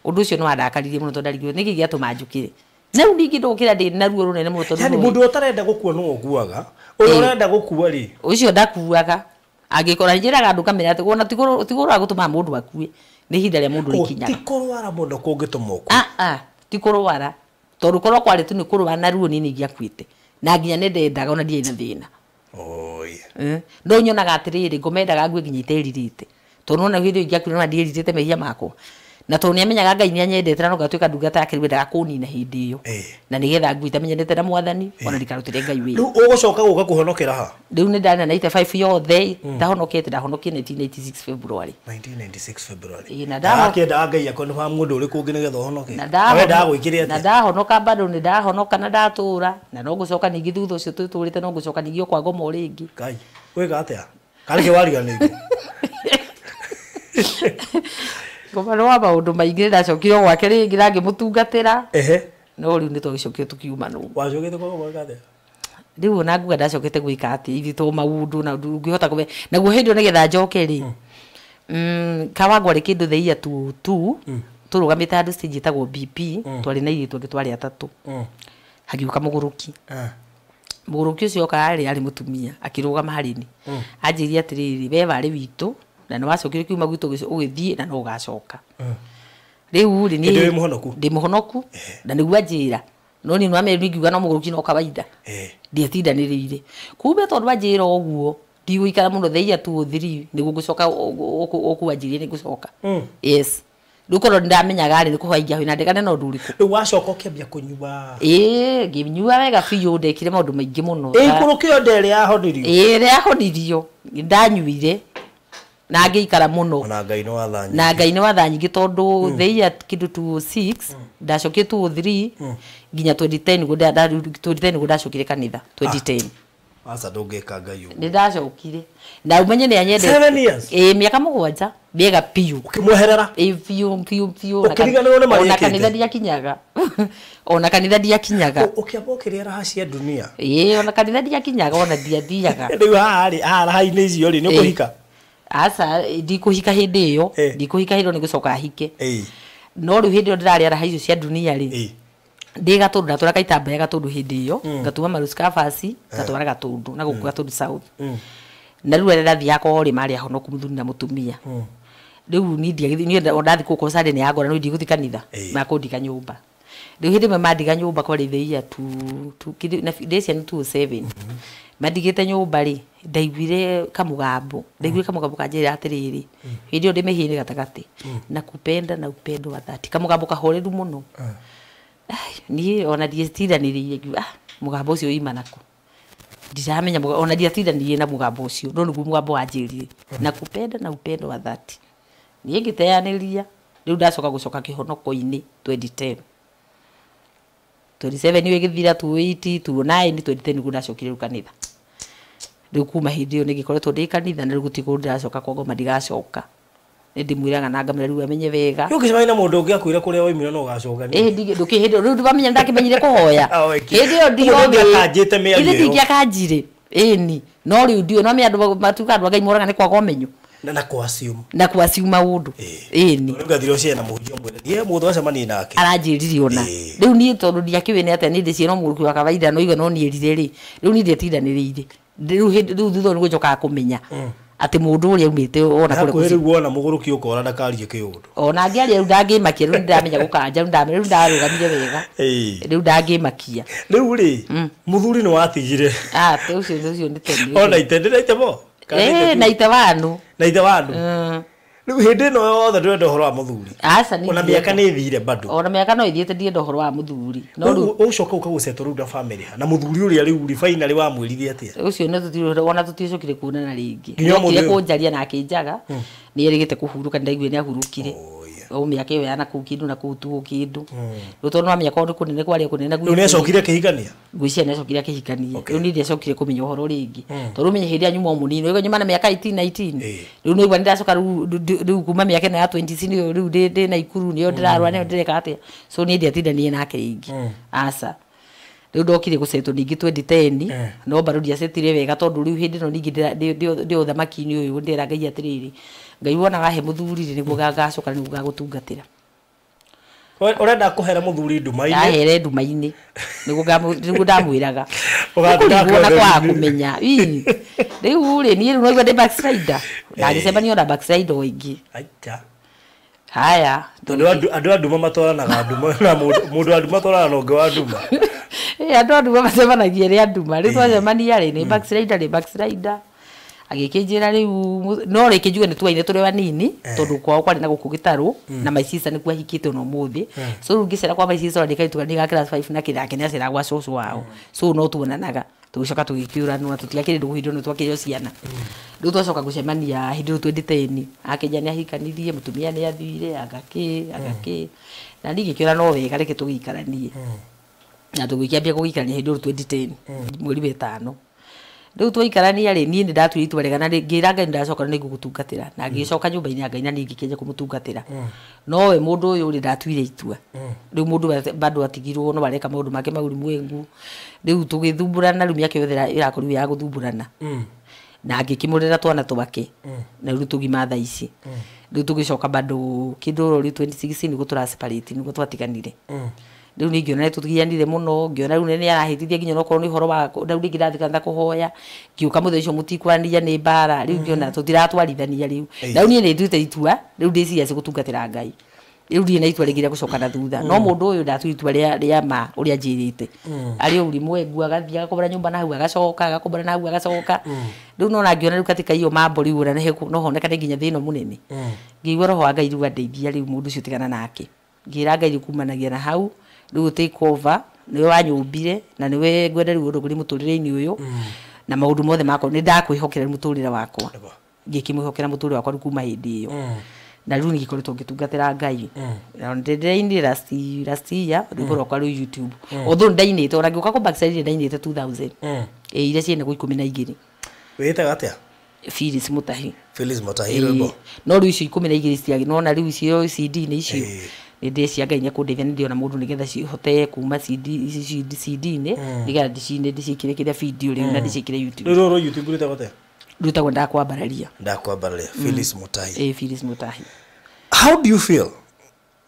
ũndũ ũcio nĩ wandakaririe mũno tondũ ndarigirwo nĩkĩ gĩatũma njũkĩre. Na rĩu ningĩ ndokĩra ndĩ na ruo rũnene mũno tondũ yani mũndũ ũtarenda gũkua no ũkuaga ũrĩa ũrenda gũkua rĩ ũcio ndakuaga angĩkorwo njĩraga andũ kamera atĩ ona ti kũrwara gũtũmaga mũndũ akue nĩ ihinda rĩa mũndũ rĩkinyaga. Ti kũrwara mũno kũngĩtũma ũkue. Ti kũrwara tondũ korwo kwarĩ tu nĩ kũrwara na ruo niĩ nĩingĩakuĩte na nginya nĩndendaga ona ndiarĩ na thĩna. No nyonaga atĩrĩrĩ ngomendaga ngue nginya iterirĩte tondũ nona hĩndĩ ĩyo ingĩakuire no ndierirĩte mehia makwa na tondũ nĩamenyaga Ngai nĩanyendete na no ngatuĩka ndungata yake rĩu endaga kũnina hĩndĩ ĩyo na nĩgetha ngue itamenyerete na Mwathani ona ndikarutĩre Ngai wĩra. Rĩu ũgũcoka gũka kũhonokera ha? Rĩu nĩ ndarĩ na 95 yothe ndahonokete ndahonokire 1996 February. 1996 February. Na ndakĩendaga Ngai akwa nĩ wa mũndũ ũrĩkũ ũngĩ nĩgetha ũhonoke? Na wendaga gwĩkire atĩa? Na ndahonoka bado nĩ ndahonoka na ndatũra na no ngũcoka ningĩ thutha ũcio twĩtũrĩte no ngũcoka ningĩ o kwa ngoma o rĩngĩ. Ngai wĩka atĩa? Karĩ kĩ wariganĩirwo? Ngoma nĩ wa maũndũ maingĩ ndacokire gwake rĩngĩ na ngĩmũtungatĩra. No rĩu nĩ twagĩcokire tũkiuma nũ. Wacokete kwa gwaka atĩa? Rĩu ona nguga ndacokete gwĩka atĩa ithuĩ to maũndũ na ndũngĩhota kũmenya. Naguo hĩndĩ ĩyo nĩgetha njoke rĩ Kawangware kĩndũ the year 2002 tũrũgamĩte handũ stage ĩtagwo BP twarĩ na airĩtu angĩ twarĩ atatũ. Hagiũka mũgũrũki. Mũgũrũki ũcio oka arĩ mũtumia akĩrũgama harĩ niĩ. Anjĩrire atĩrĩrĩ we warĩ witũ na nĩ wacokire kiuma gwitũ ũgĩthiĩ na no ũgacoka. Rĩu rĩ niĩ Hĩndĩ ĩyo wĩ mũhonoku? Ndĩ mũhonoku na nĩguo anjĩra no niĩ nĩwamenyire ngingiuga no mũgũrũki no kawaida. Ndiatindanĩrĩire. Kumbe tondũ anjĩra ũguo ndigũikara mũno the year 2003 nĩguo ngũcoka ũkwanjirie nĩ ngũcoka. Yes. Rĩu korwo nĩndamenyaga rĩ nĩ kũhoya ingĩahoire na ndegane na ũndũ ũrĩkũ. Rĩu wacoka ũkĩambia kũnyua. Ngĩnyua wega biũ ndekire maũndũ maingĩ mũno. Ikũrũkĩo nda ĩrĩa yahonirio? Ĩrĩa yahonirio ndanyuire na ngĩikara mũno. Ona Ngai nĩ wa tha nyingĩ. Na Ngai nĩ wa tha nyingĩ tondũ the year kĩndũ 2006 ndacokire 2003 nginya 2010 nĩguo 2010 nĩguo ndacokire kanitha 2010. Aca ndũngĩka Ngai ũguo. Nĩ ndacokire. Na ũmenye nĩ anyendete. 7 years? Mĩaka mũgwanja mĩega biũ. Ũkĩmweherera? Biũ biũ biũ. Ũkĩriganĩrwo nĩ marĩa Ona ekĩte? kanitha ndiakinyaga. Ona kanitha ndiakinyaga. Ũkĩamba ũkĩrĩa raha cia dunia? Ona kanitha ndiakinyaga ona ndiathiaga. Rĩu haha rĩ, haha raha-inĩ icio rĩ, nĩ ũkũhika? Aca, ndikũhika hĩndĩ ĩyo. Ndikũhika hĩndĩ ĩyo nĩ ngũcoka hike. No rĩu hĩndĩ ĩyo ndĩrarĩa raha icio cia dunia rĩ, ndĩ Gatũndũ ndatwara gaitambaya Gatũndũ hĩndĩ ĩyo, ngatuma marucikabasi, ngatwara Gatũndũ na gũkũ Gatũndũ South. Na rĩu arĩa ndathiaga kwao rĩ marĩ ahonoku mũthuri na mũtumia. Rĩu niĩ ndiagĩthiĩ, niĩ ndathiĩ kũu kwa Sunday nĩ yangora no ndigũthiĩ kanitha, makũndiga nyũmba. Rĩu hĩndĩ ĩmwe mandiga nyũmba kwarĩ the year two, two, kĩndũ, na ndĩ ciana 2007. Mandigĩte nyũmba rĩ, ndaiguire kamũgambo, ndaiguire kamũgambo kanjĩra atĩrĩrĩ, hĩndĩ ĩyo ndĩ mĩhĩnĩ gatagatĩ, na kupenda na upendo wa dhati, kamũgambo kahoreru mũno. Ai, niĩ ona ndiatindanĩrĩire ngiuga, mũgambo ũcio uima nakũ? Ndiramenya ona ndiatindanĩrĩire na mũgambo ũcio, no nĩguo mũgambo wanjĩrire, na kupenda na upendo wa dhati. Niĩ ngĩteanĩria, rĩu ndacoka gũcoka kĩhonoko-inĩ 2010. 27 nĩyo ĩgĩthira, 2008, 2009, 2010 nĩguo ndacokire rĩu kanitha. Rĩu kuma hĩndĩ ĩyo nĩngĩkoretwo ndĩ kanitha na rĩu gũtirĩ kũndũ ndĩracoka kwa ngoma ndigacoka. Nĩndĩmwĩraga na ngamwĩra rĩu amenye wega. Rĩu ũngĩcemania na mũndũ ũngĩ akwĩre kũrĩa waumire no ũgacoka nĩ. Ĩĩ ndũkĩ hĩndĩ rĩu ndĩramenya ndakĩmenyire kũhoya. Hĩndĩ ĩyo ndioĩ. Ndũngĩakanjĩte mĩario ĩyo. Ndingĩakanjire. Ĩni no rĩu ndiũĩ no andũ matuĩka andũ a Ngai moraga nĩ kwaga ũmenyo. Na kũ-assume. Na kũ-assume maũndũ. Ĩni. Rĩu ngathire ũciare na mũhunjia ũmwĩre thiĩ mũndũ acemanie nake. Aranjĩrire ona. Rĩu niĩ tondũ ndiakĩũĩ nĩ atĩa niĩ ndĩciĩ no mũrũki wa kawaida no igua no niĩrire rĩ. Rĩu niĩ ndietindanĩrĩire. Rĩu hĩndĩ rĩu thutha nĩguo njokaga kũmenya atĩ mũndũ ũrĩa aumĩte ona kũrĩa Hakuhĩ rĩu wona mũgũrũki ũkora ndakarie kĩũndũ. Ona angĩaria rĩu ndangĩmakia rĩu nĩndamenya gũkanja rĩu ndamenya rĩu ndarũgamire wega. Rĩu ndangĩmakia. Rĩu rĩ mũthuri nĩ watigire. Ah ũcio ũcio nĩ tene. Ona ite ndĩ na ite mo? Na ite wanu. Na ite wanu. Rĩu hĩndĩ ĩno yothe ndũrenda ũhoro wa mũthuri. Aca nĩ Ona mĩaka nĩ ĩthire bado. Ona mĩaka no ĩthiĩte ndienda ũhoro wa mũthuri. No rĩu ũcoka ũkagũcetwo rĩu na family ha. Na mũthuri ũrĩa rĩu rĩ finally wamwĩrire atĩa? Ũcio nĩ tũtirĩ ona tũtiacokire kuonana rĩngĩ. Nĩokire kũnjaria na akĩnjaga. Nĩ erĩgĩte kũhurũka ndaiguire nĩ ahurũkire. O mĩaka ĩyo ya na kũu kĩndũ na kũu tuo kĩndũ. Rĩu tondũ wa mĩaka kũnene kwarĩ kũnene Rĩu nĩacokire akĩhikania? Ngwĩciria nĩacokire akĩhikania. Rĩu niĩ ndiacokire kũmenya ũhoro rĩngĩ. Tondũ ũmenye hĩndĩ ĩrĩa nyuma o mũnini, ũigua nyuma na mĩaka 18 19. Rĩu nĩũigua nĩndacoka rĩu kuma mĩaka ĩno ya 20 nĩyo rĩu ndĩ Naikuru nĩyo ndĩrarũa nĩyo ndĩreka atĩa. So niĩ ndiatindanire nake rĩngĩ. Aca. Rĩu ndokire gũcetwo ningĩ 2010 no bado ndiacetire wega tondũ rĩu hĩndĩ ĩno ningĩ ndĩ ũthamaki-inĩ ũyũ ndĩra Ngai atĩrĩrĩ Ngai wona wahe mũthuri rĩ nĩguo ngacoka nĩguo ngagũtungatĩra. Ũrenda kũhera mũthuri nduma-inĩ? Ahere nduma-inĩ nĩguo ndamwĩraga. Ũkũrigwo na kwaga kũmenya. Rĩu rĩ niĩ rĩu noigua ndĩ backslider. Ndagĩcemania na backslider o ĩngĩ. Acha. Haya. Tondũ andũ a nduma matwaranaga nduma na mũndũ wa nduma atwaranaga na ũngĩ wa nduma. Andũ a nduma macemanagia ĩrĩ a nduma. Rĩu twacemania rĩ nĩ backslider nĩ backslider. Agĩkĩnjĩra rĩu no rĩngĩ njuge nĩ tuaine tũrĩ anini tondũ kwao kwarĩ na gũkũ gĩtarũ na my sister nĩkuo ahikĩte ona ũmũthĩ. So rĩu ngĩcera kwa my sister ona ndĩ ga class 5 na kĩrake nĩaceraga gwa cũcũ wao. So no tuonanaga tũgĩcoka tũgĩkĩũranwo tũtiakĩrĩ ndũgũ hĩndĩ ĩyo twakĩrĩ ciana. Rĩu twacoka gũcemania hĩndĩ ĩyo 2010 akĩnjĩra nĩahikanirie mũtumia nĩathire agakĩ na niĩ ngĩkĩona no wega reke tũgĩikaranie. Na tũgĩkĩambia gũgĩikarania hĩndĩ ĩyo 2010 mweri wa ĩtano. Rĩu twaikarania rĩ niĩ nĩndatuire itua rĩega na ngĩra Ngai nĩndacoka na nĩngũgũtungatĩra na ngĩcoka nyũmba-inĩ ya Ngai na niĩ ngĩkĩanjia kũmũtungatĩra. No we mũndũ ũyũ rĩ ndatuire itua. Rĩu mũndũ bado atigirwo no areka maũndũ make ma ulimwengu. Rĩu tũgĩthumbũrana rĩu mĩaka yothe ĩrakorirwo ya gũthumbũrana. Na ngĩkĩmũrera twana twake na rĩu tũgima thaa ici. Rĩu tũgĩcoka bado kĩndũ rĩu 2016 nĩguo tũra separate nĩguo twatiganire. Rĩu niĩ ngĩona nĩtũgianire mũno ngĩona rĩu nĩ arahĩtithia nginya okorwo nĩ ũhoro wa rĩu rĩngĩ ndathiĩ kanitha kũhoya ngĩũka mũthenya ũcio mũtikwaranĩria nĩ mbara rĩu ngĩona tũtiratwarithania rĩu. Na rĩu niĩ nĩnduĩte itua rĩu ndĩ serious gũtungatĩra Ngai. Rĩu ndirĩ na itua rĩngĩ rĩa gũcoka na thutha. No mũndũ ũyũ ndatuire itua rĩa ma ũrĩa anjĩrĩte. Arĩ o ulimwengu agathiĩ agakombora nyũmba na hau agacoka agakombora na hau agacoka. Rĩu nona ngĩona rĩu katika hiyo mambo rĩu ona no honekane nginya thĩna mũnene. Ngĩigua roho wa Ngai rĩu andeithia rĩu mũndũ ũcio tigana nake. Ngĩra Ngai rĩu kumanagia na hau rĩu take over nĩwe wanyũmbire na nĩwe ngwenda rĩu ũndũ kũrĩ mũtũrĩre-inĩ ũyũ na maũndũ mothe makwa nĩ ndakwĩhokera mũtũrĩre wakwa. Ngĩkĩmwĩhokera mũtũrĩre wakwa rĩu kuma hĩndĩ ĩyo. Na rĩu nĩngĩkoretwo ngĩtungatĩra Ngai. Na ndĩrainire last year rwĩmbo rwakwa rwĩ YouTube. Although ndainĩte ona ngĩũka kũ backslide ndainĩte 2000. Iria ciĩna 12. Wĩĩtaga atĩa? Phyllis Mutahi. Phyllis Mutahi rwĩmbo. No rĩu icio 12 citiagĩ nona rĩu icio CD-inĩ icio. Nĩ ndĩcia Ngai nĩekũndeithia nĩ ndĩona mũndũ nĩgetha cihote kuma CD ici CD-inĩ nĩgetha ndĩcine ndĩciĩkĩre kĩrĩa video rĩu na ndĩciĩkĩre YouTube. Rĩu rũrũ YouTube rwĩtagwo atĩa? Rwĩtagwo Ndakwambararia. Ndakwambararia Phyllis Mutahi. Phyllis Mutahi. How do you feel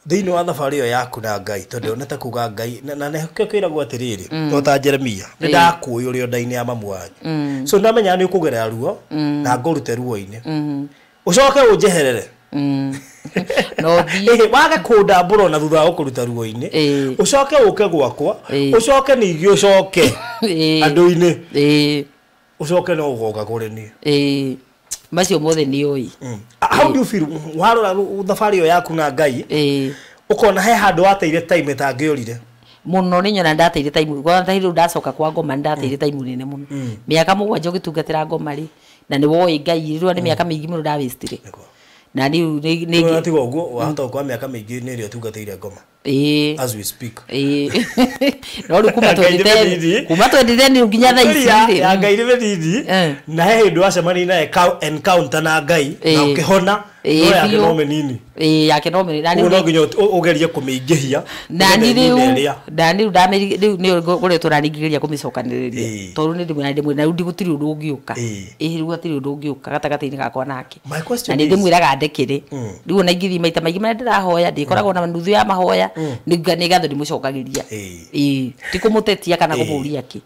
thĩinĩ wa thabarĩ ĩyo yaku na Ngai tondũ nĩ ta kuga Ngai na nĩkĩo kĩragwo atĩrĩrĩ to ta Jeremia nĩ ndakũĩ ũrĩ o nda-inĩ ya mamu wanyu. So ndamenya nĩ ũkũgerera ruo na ngũrute ruo-inĩ. Ũcoke ũnjeherere. No thiĩ wage kũndambũra na thutha wa gũkũruta ruo-inĩ ũcoke ũke gwakwa ũcoke ningĩ ũcoke andũ-inĩ ũcoke no ũgoka kũrĩ niĩ. Macio mothe nĩ ũĩ. How do you feel warora thabarĩ ĩyo yaku na Ngai ũkona he handũ wateire time ĩtangĩorire? Mũno nĩ nyona ndateire time kwanza hĩndĩ ndacoka kwa ngoma ndateire time nene mũno. Mĩaka 7 ũgĩtungatĩra ngoma rĩ na nĩ woĩ Ngai rĩu nĩ mĩaka mĩingĩ mũno ndawastire. Na rĩu nĩ tiga ũguo wahota gũkorwo mĩaka mĩingĩ nĩ ĩrĩa ũtungatĩire ngoma. As we speak. No rĩu kuma 2010 kuma 2010 nginya thaa ici ya Ngai nĩ mĩnini na he hĩndĩ wacemania na encounter na Ngai na ũkĩhona no yake no mĩnini. Yake no mĩnini. Na no nginya ũgerie kũmĩingĩhia. Na ni rĩu na ni rĩu nĩ ngoretwo ũraningĩrĩria kũmĩcokanĩrĩria tondũ nĩ ndĩmwĩra na rĩu gũtirĩ ũndũ ũngĩũka. Rĩu gũtirĩ ũndũ ũngĩũka gatagatĩ-inĩ gakwa nake. Na nĩ ndĩmwĩraga ndekere. Rĩu ona ingĩthiĩ maita maingĩ marĩa ndĩrahoya ndĩkoragwo na nuthu ya mahoya nĩ ngatho ndĩmũcokagĩria. Ti kũmũtetia kana kũmũũria kĩ.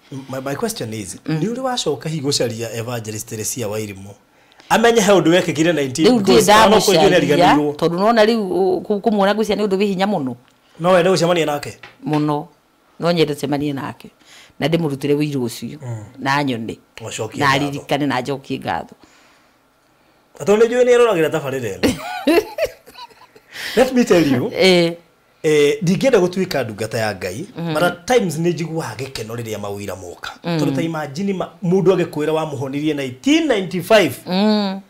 My question is, nĩ ũrĩ wacoka hihi gũcaria Evangelist Teresia Wairimu amenye he ũndũ wekĩkire 19 because ona kũingĩ nĩariganĩirwo tondũ nona rĩu kũmuona ngwĩciria nĩ ũndũ wĩ hinya mũno. No wende gũcemania nake mũno, no nyende gũcemania nake na ndĩmũrutĩre ũira ũcio na nyone na aririkane na njokie ngatho. Tondũ nĩ njũĩ nĩ aroragĩra tabarĩra ĩno. Let me tell you, ndingĩenda gũtuĩka ndungata ya Ngai, but at times nĩ njiguaga gĩkeno rĩrĩa mawĩra moka. Tondũ ta imagine mũndũ agĩkwĩra wamũhonirie 1995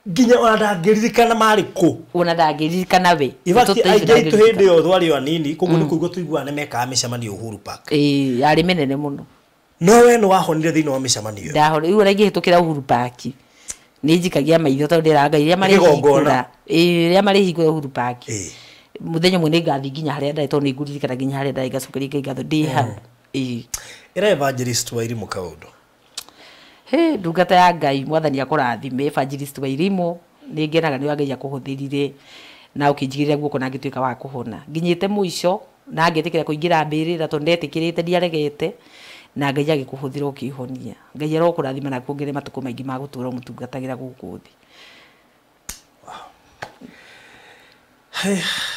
nginya ona ndangĩririkana marĩ kũ. Ona ndangĩririkana we. In fact, aingĩ aitũ hĩndĩ ĩyo twarĩ o anini, koguo nĩ kũigua tũiguaga nĩ mekaga mĩcemanio Uhuru Park. Yarĩ mĩnene mũno. No we nĩ wahonire thĩinĩ wa mĩcemanio ĩyo. Ndahonire. Rĩu ona ingĩhĩtũkĩra Uhuru Park nĩ njikagia maitho tondũ ndĩraga Ngai rĩrĩa marĩhingũra. Rĩrĩa marĩhingũra Uhuru Park. Mũthenya ũmwe nĩ ngathiĩ nginya harĩa ndarĩ tondũ nĩ ngũririkana nginya harĩa ndarĩ ngacokeria Ngai ngatho ndĩ hau. Ĩra Evangelist Wairimu kaũndũ. He ndungata ya Ngai mwathani akũrathime Evangelist Wairimu nĩ ngenaga nĩ Ngai akũhũthĩrire na ũkĩnjigĩrĩra guoko na ngĩtuĩka wa kũhona. Nginyĩte mũico na ngĩtĩkĩra kũingĩra mbĩrĩra tondũ ndetĩkĩrĩte ndiaregete na Ngai agĩkũhũthĩra ũkĩhonia. Ngai arokũrathima na akuongerere matukũ maingĩ ma gũtũũra ũmũtungatagĩra gũkũ thĩ.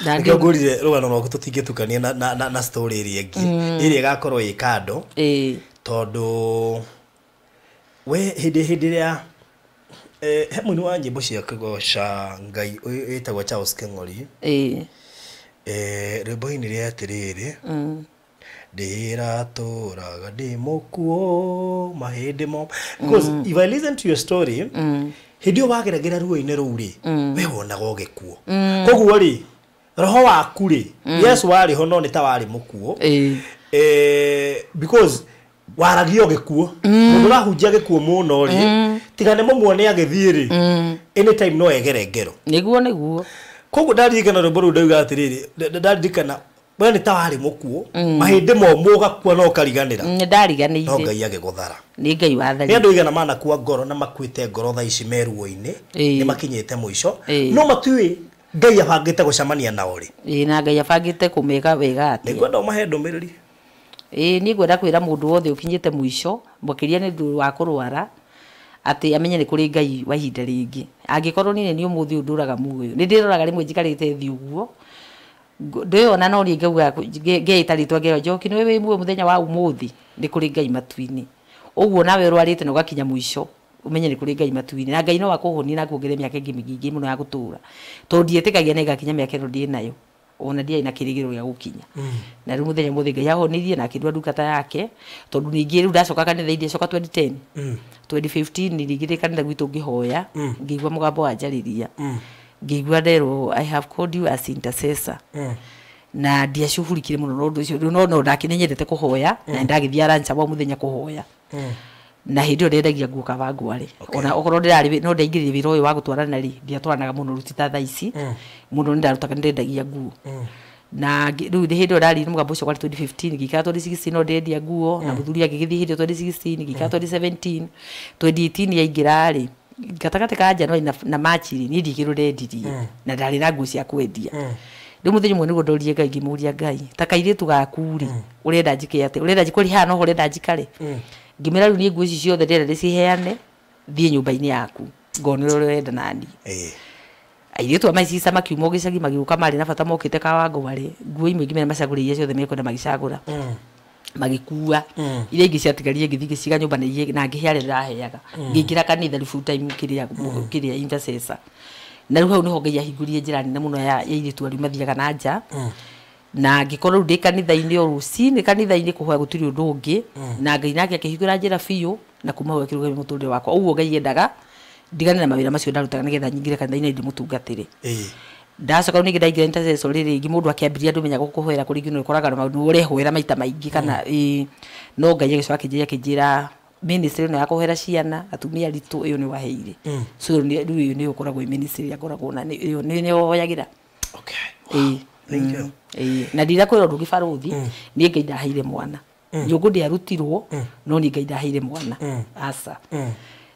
Nĩkĩo ngũrire rũgano rwaku tũtingĩtukania na story ĩrĩa ĩngĩ ĩrĩa ĩgakorwo ĩ kando tondũ we hĩndĩ ĩrĩa he mũini wa nyĩmbo cia kũgoca Ngai wĩtagwo Charles Keng'ori rwĩmbo-inĩ rĩa atĩrĩrĩ ndĩratũraga ndĩ mũkuũ mahĩndĩ mo. Because if I listen to your story hĩndĩ ĩyo wageragĩra ruo-inĩ rũu rĩ we wonaga ũgĩkuo. Koguo rĩ roho waku rĩ yes warĩ ho no nĩ ta warĩ mũkuũ because waragia ũgĩkuo. Mũndũ ũrahunjia gĩkuo mũno rĩ tiga nĩ mũmuone agĩthiĩ rĩ anytime no egere ngero. Nĩguo nĩguo. Koguo ndaririkana rwĩmbo rũu ndauga atĩrĩrĩ ndaririkana we nĩ ta warĩ mũkuũ mahĩndĩ momũ ũgakua no ũkariganĩra. Nĩ ndariganĩire. No Ngai agĩgũthara. Nĩ Ngai watharire. Nĩ andũ aigana manakua ngoro na makuĩte ngoro thaa ici me ruo-inĩ nĩ makinyĩte mũico no matiũĩ Ngai abangĩte gũcemania nao rĩ. Na Ngai abangĩte kũmeka wega atĩa. Nĩngwenda ũmahe ndũmĩrĩri. Niĩ ngwenda kwĩra mũndũ wothe ũkinyĩte mũico makĩria nĩ ũndũ wa kũrwara atĩ amenye nĩ kũrĩ Ngai wa ihinda rĩngĩ. Angĩkorwo niĩ nĩ ũmũthĩ ũyũ ndũraga muoyo nĩ ndĩroraga rĩmwe njikarĩte thĩ ũguo ndĩona no niĩ ngauga ngeĩta rĩtwa ngeo Njoki nĩwe wĩ muoyo mũthenya wa ũmũthĩ nĩ kũrĩ Ngai matu-inĩ. Ũguo nawe ũrwarĩte na ũgakinya mũico ũmenye nĩ kũrĩ Ngai matu-inĩ na Ngai no akũhonie na akuongerere mĩaka ĩngĩ mĩingĩ mũno ya gũtũũra tondũ ndietĩkagia nĩ ngakinya mĩaka ĩno ndĩ nayo ona ndiarĩ na kĩrĩgĩrĩro gĩa gũkinya. Na rĩu mũthenya ũmũthĩ Ngai ahonirie na akĩndua ndungata yake tondũ ningĩ rĩu ndacoka kanitha-inĩ ndacoka 2010 2015 ningĩ ndĩ kanitha gwitũ ngĩhoya ngĩigua mũgambo wanjarĩria ngĩigua nderwo I have called you as intercessor. Na ndiacugurikire mũno na ũndũ ũcio no ndake nĩ nyendete kũhoya na ndagĩthiĩ rancha wa mũthenya kũhoya. Na hĩndĩ ĩyo ndendagia nguo Kawangware ona okorwo ndĩrarĩ no ndaingĩrire wĩra ũyũ wa gũtwarana rĩ ndiatwaranaga mũno rĩu ta thaa ici mũno nĩ ndarutaga ndendagia nguo. Na rĩu hĩndĩ ĩyo ndarĩ mũgambo ũcio warĩ 2015 ngĩikara 2016 no ndendia nguo na mũthuri agĩgĩthiĩ hĩndĩ ĩyo 2016 ngĩikara 2017 2018 yaingĩra rĩ gatagatĩ ka January na March rĩ niĩ ndikĩrwo ndendirie na ndarĩ na nguo cia kwendia. Rĩu mũthenya ũmwe nĩguo ndoririe Ngai ngĩmũria Ngai ta kairĩtu gaku rĩ ũrenda njĩke atĩa ũrenda njikore haha noho ũrenda njikare ngĩmĩra rĩu niĩ nguo ici ciothe ndĩrenda ndĩciheane thiĩ nyũmba-inĩ yaku ngone ũrĩa ũrenda naniĩ. Airĩtu a maicisa makiuma gĩcagi magĩũka marĩ na bata mokĩte Kawangware nguo imwe ngĩmera macagũre iria ciothe mekwenda magĩcagũra magĩkua iria ingĩ ciatigarire ngĩthiĩ ngĩciga nyũmba na ngĩhe arĩa ndĩraheaga ngĩingĩra kanitha rĩu full time kĩrĩa intercessor. Na rĩu hau nĩho Ngai ahingũrire njĩra nene mũno ya airĩtu arĩa mathiaga na nja na ngĩkorwo rĩu ndĩ kanitha-inĩ o rũcinĩ kanitha-inĩ kũhoya gũtirĩ ũndũ ũngĩ na Ngai nake akĩhingũra njĩra biũ na kuma hau akĩrũgamia mũtũrĩre wakwa. Ũguo Ngai endaga Ndigane na mawĩra macio ndarutaga nĩgetha nyingĩre kanitha-inĩ ndĩmũtungatĩre. Ndacoka rĩu ningĩ ndaingĩra intercessory rĩngĩ mũndũ akĩambĩrĩria ndũmenya gũkũhoera kũrĩ nginya ũkoraga maũndũ ũrehoera maita maingĩ kana no Ngai agĩcoka akĩnjĩra ministry ĩno ya kũhoera ciana atumia aritũ ĩyo nĩ waheire. So rĩu ĩyo nĩyo ũkoragwo ĩ ministry ĩrĩa ngoragwo na ĩyo nĩyo hoyagĩra. Okay. Thank you. Na ndirakwĩra ũndũ ũngĩ barũthi, niĩ Ngai ndaheire mwana. Nyũngũ ndĩarutirwo no niĩ Ngai ndaheire mwana. Aca.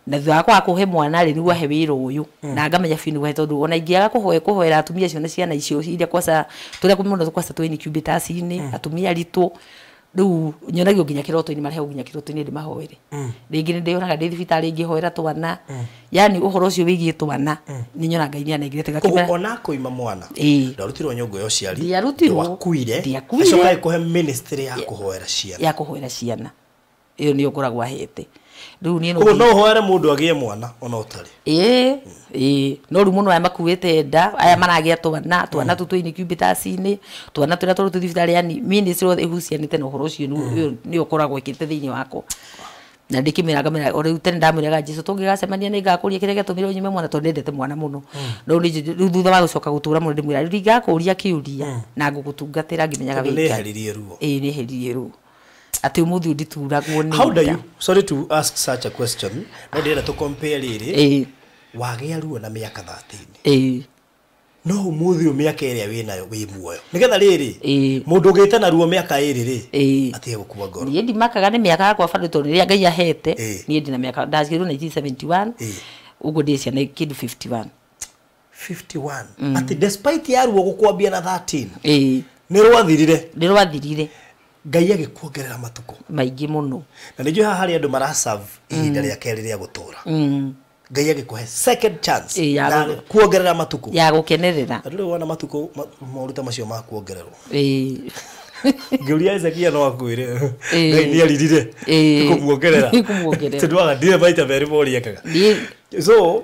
Na thutha wa kwaga kũhe mwana rĩ nĩguo ahe wĩra ũyũ na ngamenya biũ nĩguo ahe tondũ ona ingĩaga kũhoera atumia acio na ciana icio iria kwaca tũrĩa mũno kwaca twĩ incubators-inĩ atumia aritũ rĩu nyonagio nginya kĩroto-inĩ marehagwo nginya kĩroto-inĩ ndĩmahoere. Rĩngĩ nĩ ndĩyonaga ndĩ thibitarĩ ngĩhoera twana, yani ũhoro ũcio wĩgiĩ twana nĩ nyonaga Ngai nĩanengerete. Koguo ona kũima mwana ndwarutirwo nyũngũ ya ũciari, Ndiarutirwo. Ndwakuire. Ndiakuire. Acoka ĩkũhe ministry ya kũhoera ciana. Ya kũhoera ciana ĩyo nĩyo ngoragwo ahete. Rĩu niĩ no Koguo no ũhoere mũndũ agĩe mwana ona ũtarĩ. Ĩĩ no rĩu mũno aya makuĩte nda aya maragĩa twana twana tũu twĩ incubators-inĩ twana tũrĩa tũrĩ thibitarĩ yani ministry yothe ĩhucianĩte na ũhoro ũcio nĩyo ũkoragwo ĩkĩte thĩinĩ wakwa. Na ndĩkĩmĩra ngamĩra o rĩu tene ndamwĩraga Jesũ tũngĩgacemania nĩngakũria kĩrĩa gĩatũmire ũnyime mwana tondũ ndendete mwana mũno. No rĩu thutha wa gũcoka gũtũra mũno ndĩmwĩra rĩu ndingakũria kĩũria na ngũgũtungatĩra ngĩmenyaga Tondũ wĩ Ngai. nĩeheririe ruo. Ĩĩ nĩeheririe ruo. Atĩ ũmũthĩ ũyũ ndituragwo nĩ How do nda. you, sorry to ask such a question, no ndĩrenda tũ compare rĩrĩ. Ĩĩ. Wagĩa ruo na mĩaka 13. Ĩĩ. No ũmũthĩ ũyũ mĩaka ĩrĩa wĩnayo wĩ muoyo. Nĩgetha rĩrĩ Ĩĩ. mũndũ ũgĩte na ruo mĩaka ĩrĩ rĩ Ĩĩ. atige gũkua ngoro. Niĩ ndimakaga nĩ mĩaka yakwa bado tondũ rĩrĩa Ngai ahete Ĩĩ. niĩ ndĩna mĩaka ndaciarirwo 1971 Ĩĩ. ũguo ndĩ ciana kĩndũ 51. 51. Atĩ despite ya ruo gũkwambia na 13 Ĩĩ. nĩ rwathirire. Nĩ rwathirire. Ngai agĩkuongerera matukũ maingĩ mũno. Na nĩ njũĩ haha harĩ andũ maraserve ihinda rĩa kerĩ rĩa gũtũra. Ngai agĩkũhe second chance Ĩĩ, na kuongerera matukũ ya gũkenerera. Na ndũrĩ wona matukũ moru ta macio ma kuongererwo. Ĩĩ. Ngĩũria Ezekia no akwĩre Ĩĩ. Ngai nĩ aririre Ĩĩ. kũmuongerera. Nĩ kũmuongerera. Tondũ waga maita merĩ mori ekaga. Niĩ So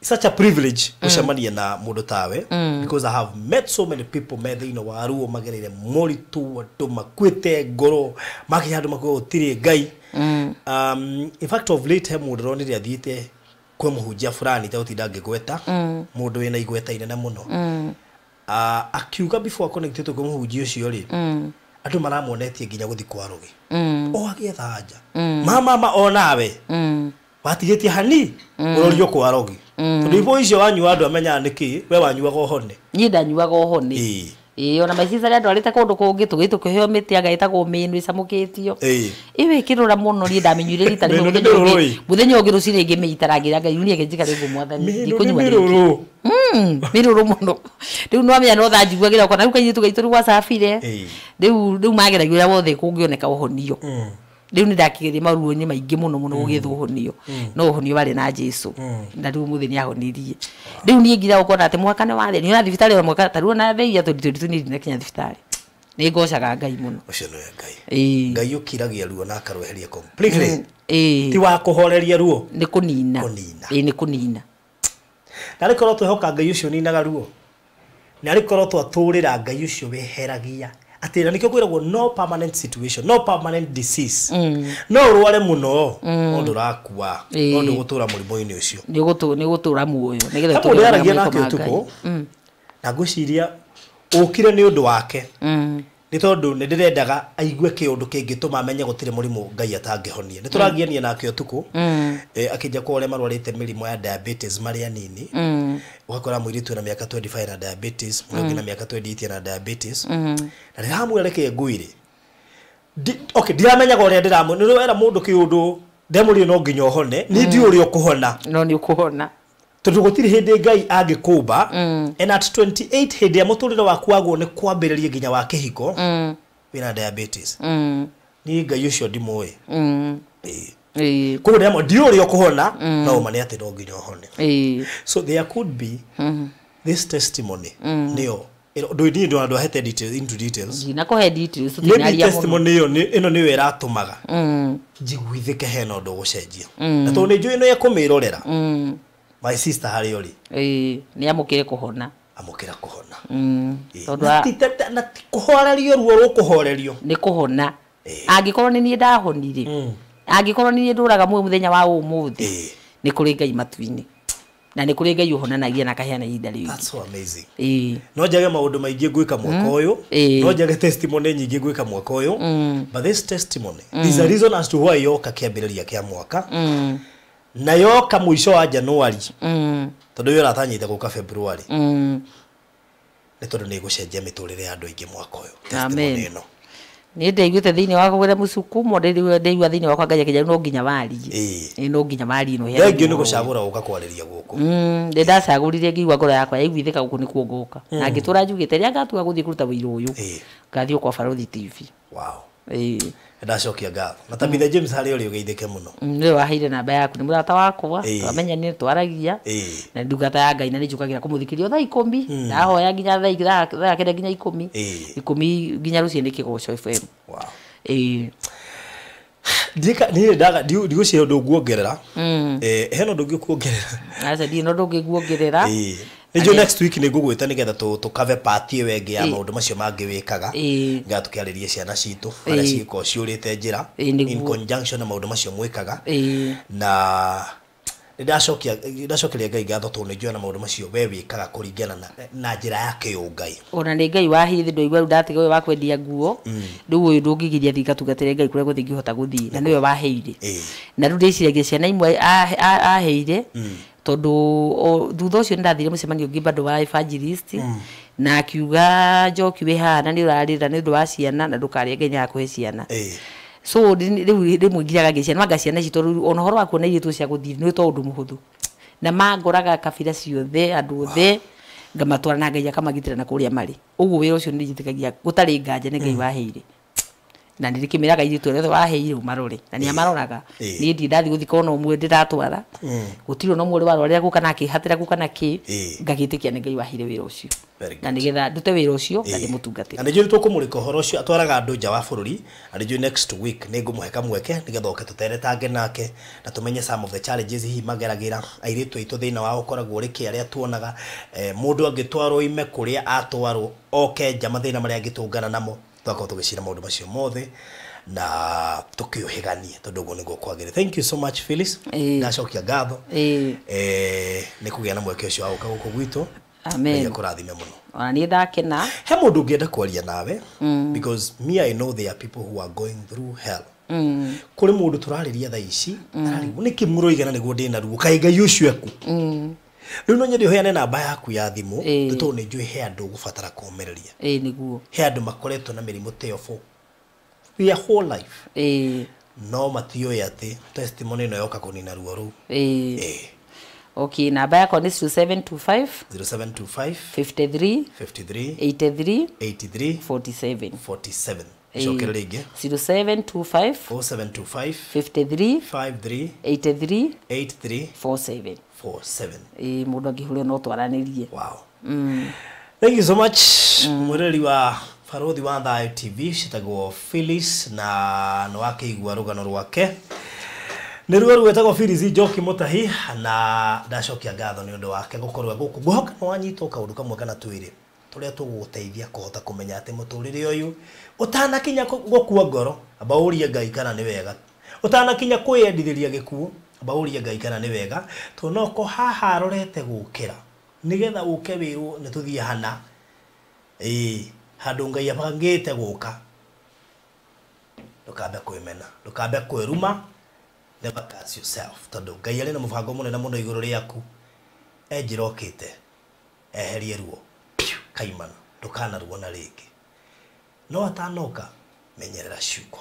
such a privilege gũcemania na mũndũ tawe because I have met so many people me thĩinĩ wa ruo magereire moritũ andũ makuĩte ngoro makinya andũ makuga gũtirĩ Ngai. In fact of late he mũndũ ndĩronire athiĩte kwĩ mũhunjia fulani itegũtinda ngĩgweta mũndũ wĩna igweta inene mũno. Akiuga before connected kwĩ mũhunjia ũcio rĩ andũ maramuonetie nginya gũthiĩ kwa rũgĩ o agĩetha anja mama onawe watigĩtie hani ũrorio kwa rogi tondũ ibo icio wanyua andũ amenyaga nĩkĩ we wanyuaga ũhone. Niĩ ndanyuaga ũhone. Ĩĩ ona my sister andwarĩte kũndũ kũngĩ tũgĩthiĩ tũkĩheo mĩtĩ anga ĩtagwo mĩnũ ĩcamũkĩtio. Ĩyo ĩkĩrũra mũno niĩ ndamĩnyuire rita rĩmwe Mĩnũ nĩ mĩrũrũ ĩ. Mũthenya ũngĩ rũcinĩ ngĩmĩita ngĩra Ngai niĩ njikare ũguo mwathani Mĩnũ nĩ ndikũnyua rĩngĩ. mĩrũrũ. Mĩrũrũ mũno. Rĩu no amenya no tha njiguagĩra okona rĩu kairĩtu gaitũ rĩu gwacabire. Rĩu mageragia ũrĩa wothe kũngĩoneka ũhonio. Rĩu nĩ ndakĩgeria maruo-inĩ maingĩ mũno mũno gũgĩethwo ũhonio no ũhonio warĩ na Jesũ na rĩu ũmũthĩ nĩ ahonirie. Rĩu niĩ ngira gũkona atĩ mwaka nĩ wathira nĩ ũrathiĩ thibitarĩ o mwaka ta rĩu ona theia 2022 niĩ ndinakinya thibitarĩ. Nĩ ngocaga Ngai mũno. Ũcio nĩwe Ngai. Ĩĩ. Ngai ũkiragia ruo na akarweheria completely. Ĩĩ. Ti wa kũhoreria ruo. Nĩ kũnina. Kũnina. Ĩĩ nĩ kũnina. Na arĩ korwo twehoka Ngai ũcio ũninaga ruo. Na arĩ korwo twatũrĩra Ngai ũcio weheragia. Atĩ na nĩkĩo kwĩragwo no permanent situation, no permanent disease. No ũrware mũno, no ndũrakua, no ndũgũtũra mũrimũ-inĩ ũcio. Nĩ ũgũtũra muoyo nĩgetha He mũndũ ũtũre yaragia mawĩko nake ma Ngai. ũtukũ, na ngwĩciria ũkire nĩ ũndũ wake. Nĩ tondũ nĩ ndĩrendaga aigue kĩũndũ kĩngĩtũma amenye gũtirĩ mũrimũ Ngai atangĩhonia. Nĩ tũragiania nake ũtukũ, akĩnja kwa ũrĩa marwarĩte mĩrimũ ya diabetes marĩ anini. Ũgakora mũirĩtu ena mĩaka 25 na diabetes, mũrĩa ũngĩ na mĩaka 28 na diabetes. Na ndĩramwĩra reke ngwĩre. Okay, ndiramenyaga ũrĩa ndĩramwĩra. Nĩ wera mũndũ kĩũndũ ndemũrire no nginya ũhone, niĩ ndiũĩ ũrĩa ũkũhona. No nĩ ũkũhona. Tondũ gũtirĩ hĩndĩ Ngai angĩkũmba and at 28 hĩndĩ ya mũtũrĩre waku waguo nĩ kwambĩrĩria nginya wa kĩhiko wĩna diabetes. Niĩ Ngai ũcio ndimũĩ. Ĩĩ. Koguo ndĩramwĩra ndiũĩ ũrĩa ũkũhona no ũma nĩ atĩ no nginya ũhone. So there could be this testimony nĩyo ndũĩ niĩ ndwahete details into details. Ndinakũhe details Maybe tũtinaria mũno. testimony ĩyo ĩno nĩyo ĩratũmaga njiguithĩke hena ũndũ ũgũcenjia. Na tondũ nĩ njũĩ nĩ ekũmĩrorera. My sister harĩ ũrĩ. Ĩĩ, nĩ amũkĩre kũhona. Amũkĩra kũhona. Tondũ Na ti kũhorerio ruo rũkũhorerio. Nĩ kũhona. Angĩkorwo nĩ niĩ ndahonire. Angĩkorwo nĩ niĩ ndũraga muoyo mũthenya wa ũmũthĩ. Nĩ kũrĩ Ngai matu-inĩ na nĩ kũrĩ Ngai ũhonanagia na akaheana ihinda rĩngĩ. That's so amazing. Ĩĩ. No njage maũndũ maingĩ ngwĩka mwaka ũyũ, no njage testimony nyingĩ ngwĩka mwaka ũyũ, but this testimony, there's a reason as to why yoka kĩambĩrĩria kĩa mwaka na yoka mũico wa January, tondũ ũyũ ũratanyĩte gũka February, nĩ tondũ nĩ ĩgũcenjia mĩtũrĩre ya andũ aingĩ mwaka ũyũ, testimony Amen. ĩno. Niĩ ndaiguĩte thĩinĩ wakwa gwetha mũsukumo, ndaigua thĩinĩ wakwa Ngai akĩnjĩra no nginya warie. Ĩĩ. Ĩĩ, no nginya warie no heane Thengio nĩ ũhoro ũyũ. gũcagũra gũka kwarĩria gũkũ. Nĩ ndacagũrire ngĩigua ngoro yakwa yaiguithĩka gũkũ nĩkuo ngũka, na ngĩtũra njugĩte rĩrĩa ngatua gũthiĩ kũruta wĩira ũyũ, ngathiĩ kwa Barũthi TV. Wow. Ĩĩ. Ndacokia ngatho na Tabitha James harĩa ũrĩ ũgeithĩke mũno. Nĩwe waheire namba yaku, nĩ mũrata wakwa, twamenyanire twaragia, na ndungata ya Ngai, na nĩ njũkagĩra kũmũthikĩria o thaa 10, ndahoya nginya thaa 9 nginya 10, 10 nginya rũcinĩ Kĩgoco FM. Wow. Ĩĩ. Niĩ ndaga ndigũciria ũndũ nguongerera. Hena ũndũ ũngĩ ũkuongerera? Aca, ndirĩ na ũndũ ũngĩ nguongerera. Ĩĩ. Nĩnjũĩ next week nĩ ngũgwĩta nĩgetha tũkave part ĩyo ĩngĩ ya maũndũ macio mangĩ wĩkaga, nĩgetha tũkĩarĩrie ciana citũ harĩa cigĩkorwo ciũrĩte njĩra in conjunction na maũndũ macio mwĩkaga. Na nĩndacokeria Ngai ngatho tondũ nĩnjũĩ na maũndũ macio we wĩkaga kũringana na njĩra ya kĩũngai. Ona nĩ Ngai wahithi, ndwaigua rĩu ndatiga ũyũ wa kwendia nguo, rĩu ũyũ ndũngĩgiria thiĩ ngatungatĩre Ngai kũrĩa guothe ingĩhota gũthiĩ, na nĩwe waheire. Na rĩu ndĩciragia ciana imwe aheire, tondũ thutha ũcio nĩndathire mũcemanio ũngĩ bado wa evangelist, na akiuga Njoki wĩ haha na nĩ ũrarĩra nĩ ũndũ wa ciana na ndũkarĩe Ngai nĩagakũhe ciana. So rĩu rĩmwe ngiraga ngĩciana manga ciana citũ rĩu ona ũhoro wa kuona irĩtu cia gũthiĩ nĩ to ũndũ mũhũthũ, na mangoraga kabira ciothe andũ othe ngamatwara na Ngai akamagitĩra na kũrĩa marĩ. Ũguo wĩra ũcio nĩnjĩtĩkagia gũtarĩ nganja nĩ Ngai waheire, na nĩndĩkĩmĩraga irĩtu arĩa othe waheire ũmarore, na nĩamaroraga. Niĩ ndirĩ ndathiĩ gũthika ona ũmwe ndĩratwara, gũtirĩ ona ũmwe ũrĩ warwarĩra gũka na akĩhatĩra gũka na kĩ, ngagĩtĩkia nĩ Ngai waheire wĩra ũcio, na nĩgetha ndute wĩra ũcio na ndĩmũtungatĩre. Na nĩnjũĩ nĩtũkũmũrĩka ũhoro ũcio, atwaraga andũ nja wa bũrũri, na nĩnjũĩ next week nĩngũmũhe kamweke nĩgetha oke tũteretange nake na tũmenye some of the challenges hihi mageragĩra airĩtu aitũ, thĩna wao ũkoragwo ũrĩ kĩ, arĩa tuonaga mũndũ angĩtwarwo ime kũrĩa atwarwo oke nja, mathĩna marĩa angĩtũngana namo, twakorwo tũgĩcira maũndũ macio mothe na tũkĩũhĩganie tondũ ũguo nĩguo kwagĩrĩire. Thank you so much Phyllis. Ndacokia ngatho. Nĩ kũgĩa na mweke ũcio wa gũka gũkũ gwitũ. Amen. Ngai akũrathime mũno. Ona niĩ ndakena. He mũndũ ũngĩenda kwaria nawe, because me I know there are people who are going through hell. Kũrĩ mũndũ tũrarĩria thaa ici, ararigwo nĩkĩ mũroigana nĩguo ndĩna ruo, kaĩ Ngai ũcio eku. Rĩu no nyende ũheane namba yaku ya thimũ, nĩ tondũ nĩ njũĩ he andũ ũgũbatara kũũmĩrĩria. Ĩĩ, nĩguo. He andũ makoretwo na mĩrimũ ta ĩyo for their whole life. No matiũĩ atĩ testimony ĩno yoka kũnina ruo rũu. Okay, namba yakwa nĩ 0725 0725 53 53 83 83 47. 47. Cokera rĩngĩ. 0725 0725 53 53 83 83 47. 47. Ĩĩ, mũndũ angĩhũrĩra no twaranĩrie. Wow. Thank you so much. Mwĩroreri wa Barũthi wa Thayũ TV, citagwo Phyllis na nĩ wakĩigua rũgano rwake. Nĩ ruo rwĩtagwo Phyllis Njoki Mũtahi, na ndacokia ngatho nĩ ũndũ wake gũkorwo gũkũ. Ngũhoka nĩ wanyitwo kaũndũ kamwe kana twĩrĩ tũrĩa tũgũgũteithia kũhota kũmenya atĩ mũtũrĩre ũyũ ũtanakinya gũkua ngoro, amba ũrie Ngai kana nĩ wega. Ũtanakinya kwĩyendithĩria gĩkuũ, amba ũrie Ngai kana nĩ wega, tondũ no ko haha arorete gũkĩra nĩgetha ũke wĩrwo nĩ tũthiĩ hana. Ĩĩ, handũ Ngai abangĩte gũka. Ndũkambe kwĩmena, ndũkambe kwĩruma, never curse yourself, tondũ Ngai arĩ na mũbango mũnene mũno igũrũ rĩaku. Enjĩra okĩte eherie ruo kaimana, ndũkanaruona rĩngĩ. No atanoka, menyerera ciugo,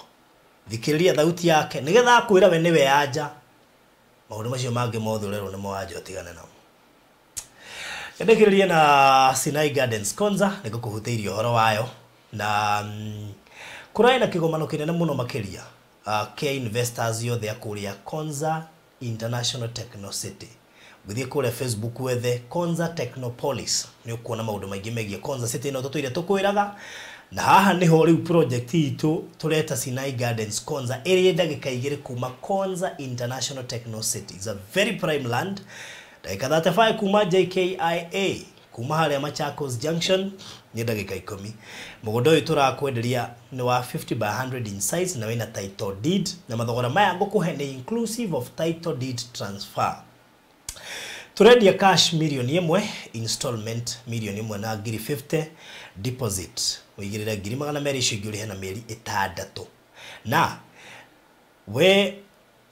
thikĩrĩria thauti yake nĩgetha akwĩra we nĩwe anja. Maũndũ macio mangĩ mothe ũrerwo nĩmo anja, ũtigane namo. Ndĩkĩrĩrie na Sinai Gardens Konza, nĩngũkũhutĩirie ũhoro wayo, na kũrarĩ na kĩgomano kĩnene mũno makĩria kĩa investors yothe a kũrĩa Konza International Techno City. Ũgĩthiĩ kũrĩa Facebook wethe Konza Technopolis, nĩ ũkuona maũndũ maingĩ megiĩ Konza City ĩno tũtũire tũkwĩraga. Na haha nĩho rĩu project itũ tũreta Sinai Gardens Konza, ĩrĩ ndagĩka 2 kuma Konza International Techno City. It's a very prime land, ndagĩka 35 kuma JKIA, kuma harĩa Machakos Junction nĩ ndagĩka 10. Mũgũnda ũyũ tũrakwenderia nĩ wa 50 by 100 in size na wĩna title deed, na mathogora maya ngũkũhe nĩ inclusive of title deed transfer. Tũrendia cash 1 million, installment 1,050,000, deposit ũigĩrĩre 200,000, icio ingĩ ũrĩhe na mĩeri 6. Na we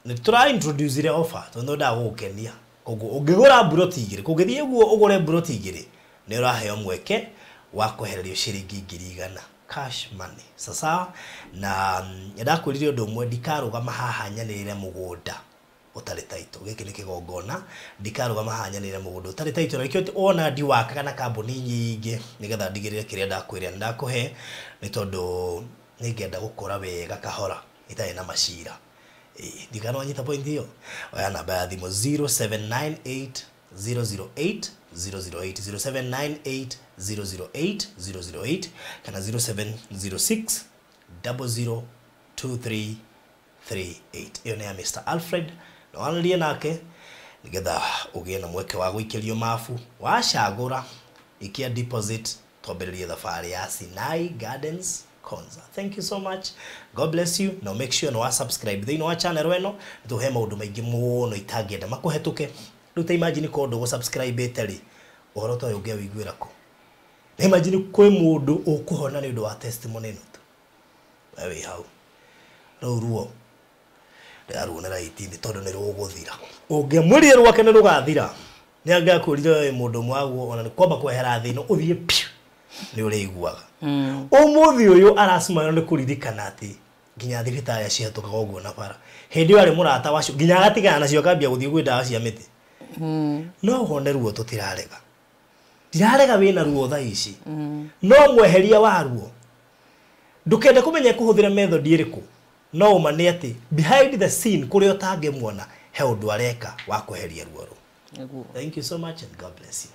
nĩ tũra introduce offer tondũ nĩ gũgũkenia. Koguo ũngĩgũra mburoti 2, kũngĩthiĩ ũguo ũgũre mburoti 2, nĩ ũraheo mweke wa kwehererio ciringi 100,000 cash money. Sasa na ndakwĩrire ũndũ ũmwe, ndikarũgama haha nyanĩrĩre mũgũnda ũtarĩ title. Gĩkĩ nĩ kĩgongona, ndikarũgama haha nyanĩrĩre mũgũnda ũtarĩ title. Na nĩkĩo wona ndiwakaga na kambuni nyingĩ, nĩgetha ndigĩrĩre kĩrĩa ndakwĩra nĩ ndakũhe, nĩ tondũ nĩngenda gũkũra wega kahora itarĩ na macira. Ĩĩ, ndikana wanyita point ĩyo. Oya namba ya thimũ 0798 008 008, 0798 008 008, kana 0706 002338. Ĩyo nĩ ya Mr Alfred, na wanĩrie nake nĩgetha ũgĩe na mweke wa gũikĩrio mabu. Wacagũra, ikia deposit, twambĩrĩrie thabarĩ ya Sinai Gardens Konza. Thank you so much, God bless you. Na make sure nĩ wa subscribe thĩinĩ wa channel ĩno, nĩ maũndũ maingĩ mũno itangĩenda makũhetũke. Rĩu ta imagine korwo ndũgũ subscribe rĩ, ũhoro ta ũyũ ũngĩawĩiguĩra kũ? Na imagine kwĩ mũndũ ũkũhona nĩ ũndũ wa testimony ĩno tu. We wĩ hau rũu ruo ndĩraruonera 18 tondũ nĩ rũgũthira. Ũngĩamũrire rwake nĩ rũgathira. Nĩ angĩakwĩrire wĩ mũndũ mwaguo, ona nĩ kwamba kwehera thĩ ĩno ũthiĩ piũ nĩ ũrĩiguaga. Ũmũthĩ ũyũ aracimanio nĩ kũririkana atĩ nginya thibitarĩ acihetũkaga ũguo na bara. Hĩndĩ ĩyo arĩ mũrata wacio, nginya agatigana nacio, akambia gũthiĩ gwĩ ndawa cia mĩtĩ. No wone ruo, tũtirarega, ndirarega wĩna ruo thaa ici, no mweheria wa ruo ndũkende kũmenya kũhũthĩra method ĩrĩkũ, no ũma nĩ atĩ behind the scene kũrĩa ũtangĩmuona he ũndũ areka wa kweheria ruo rũu. Nĩguo. Thank you so much and God bless you.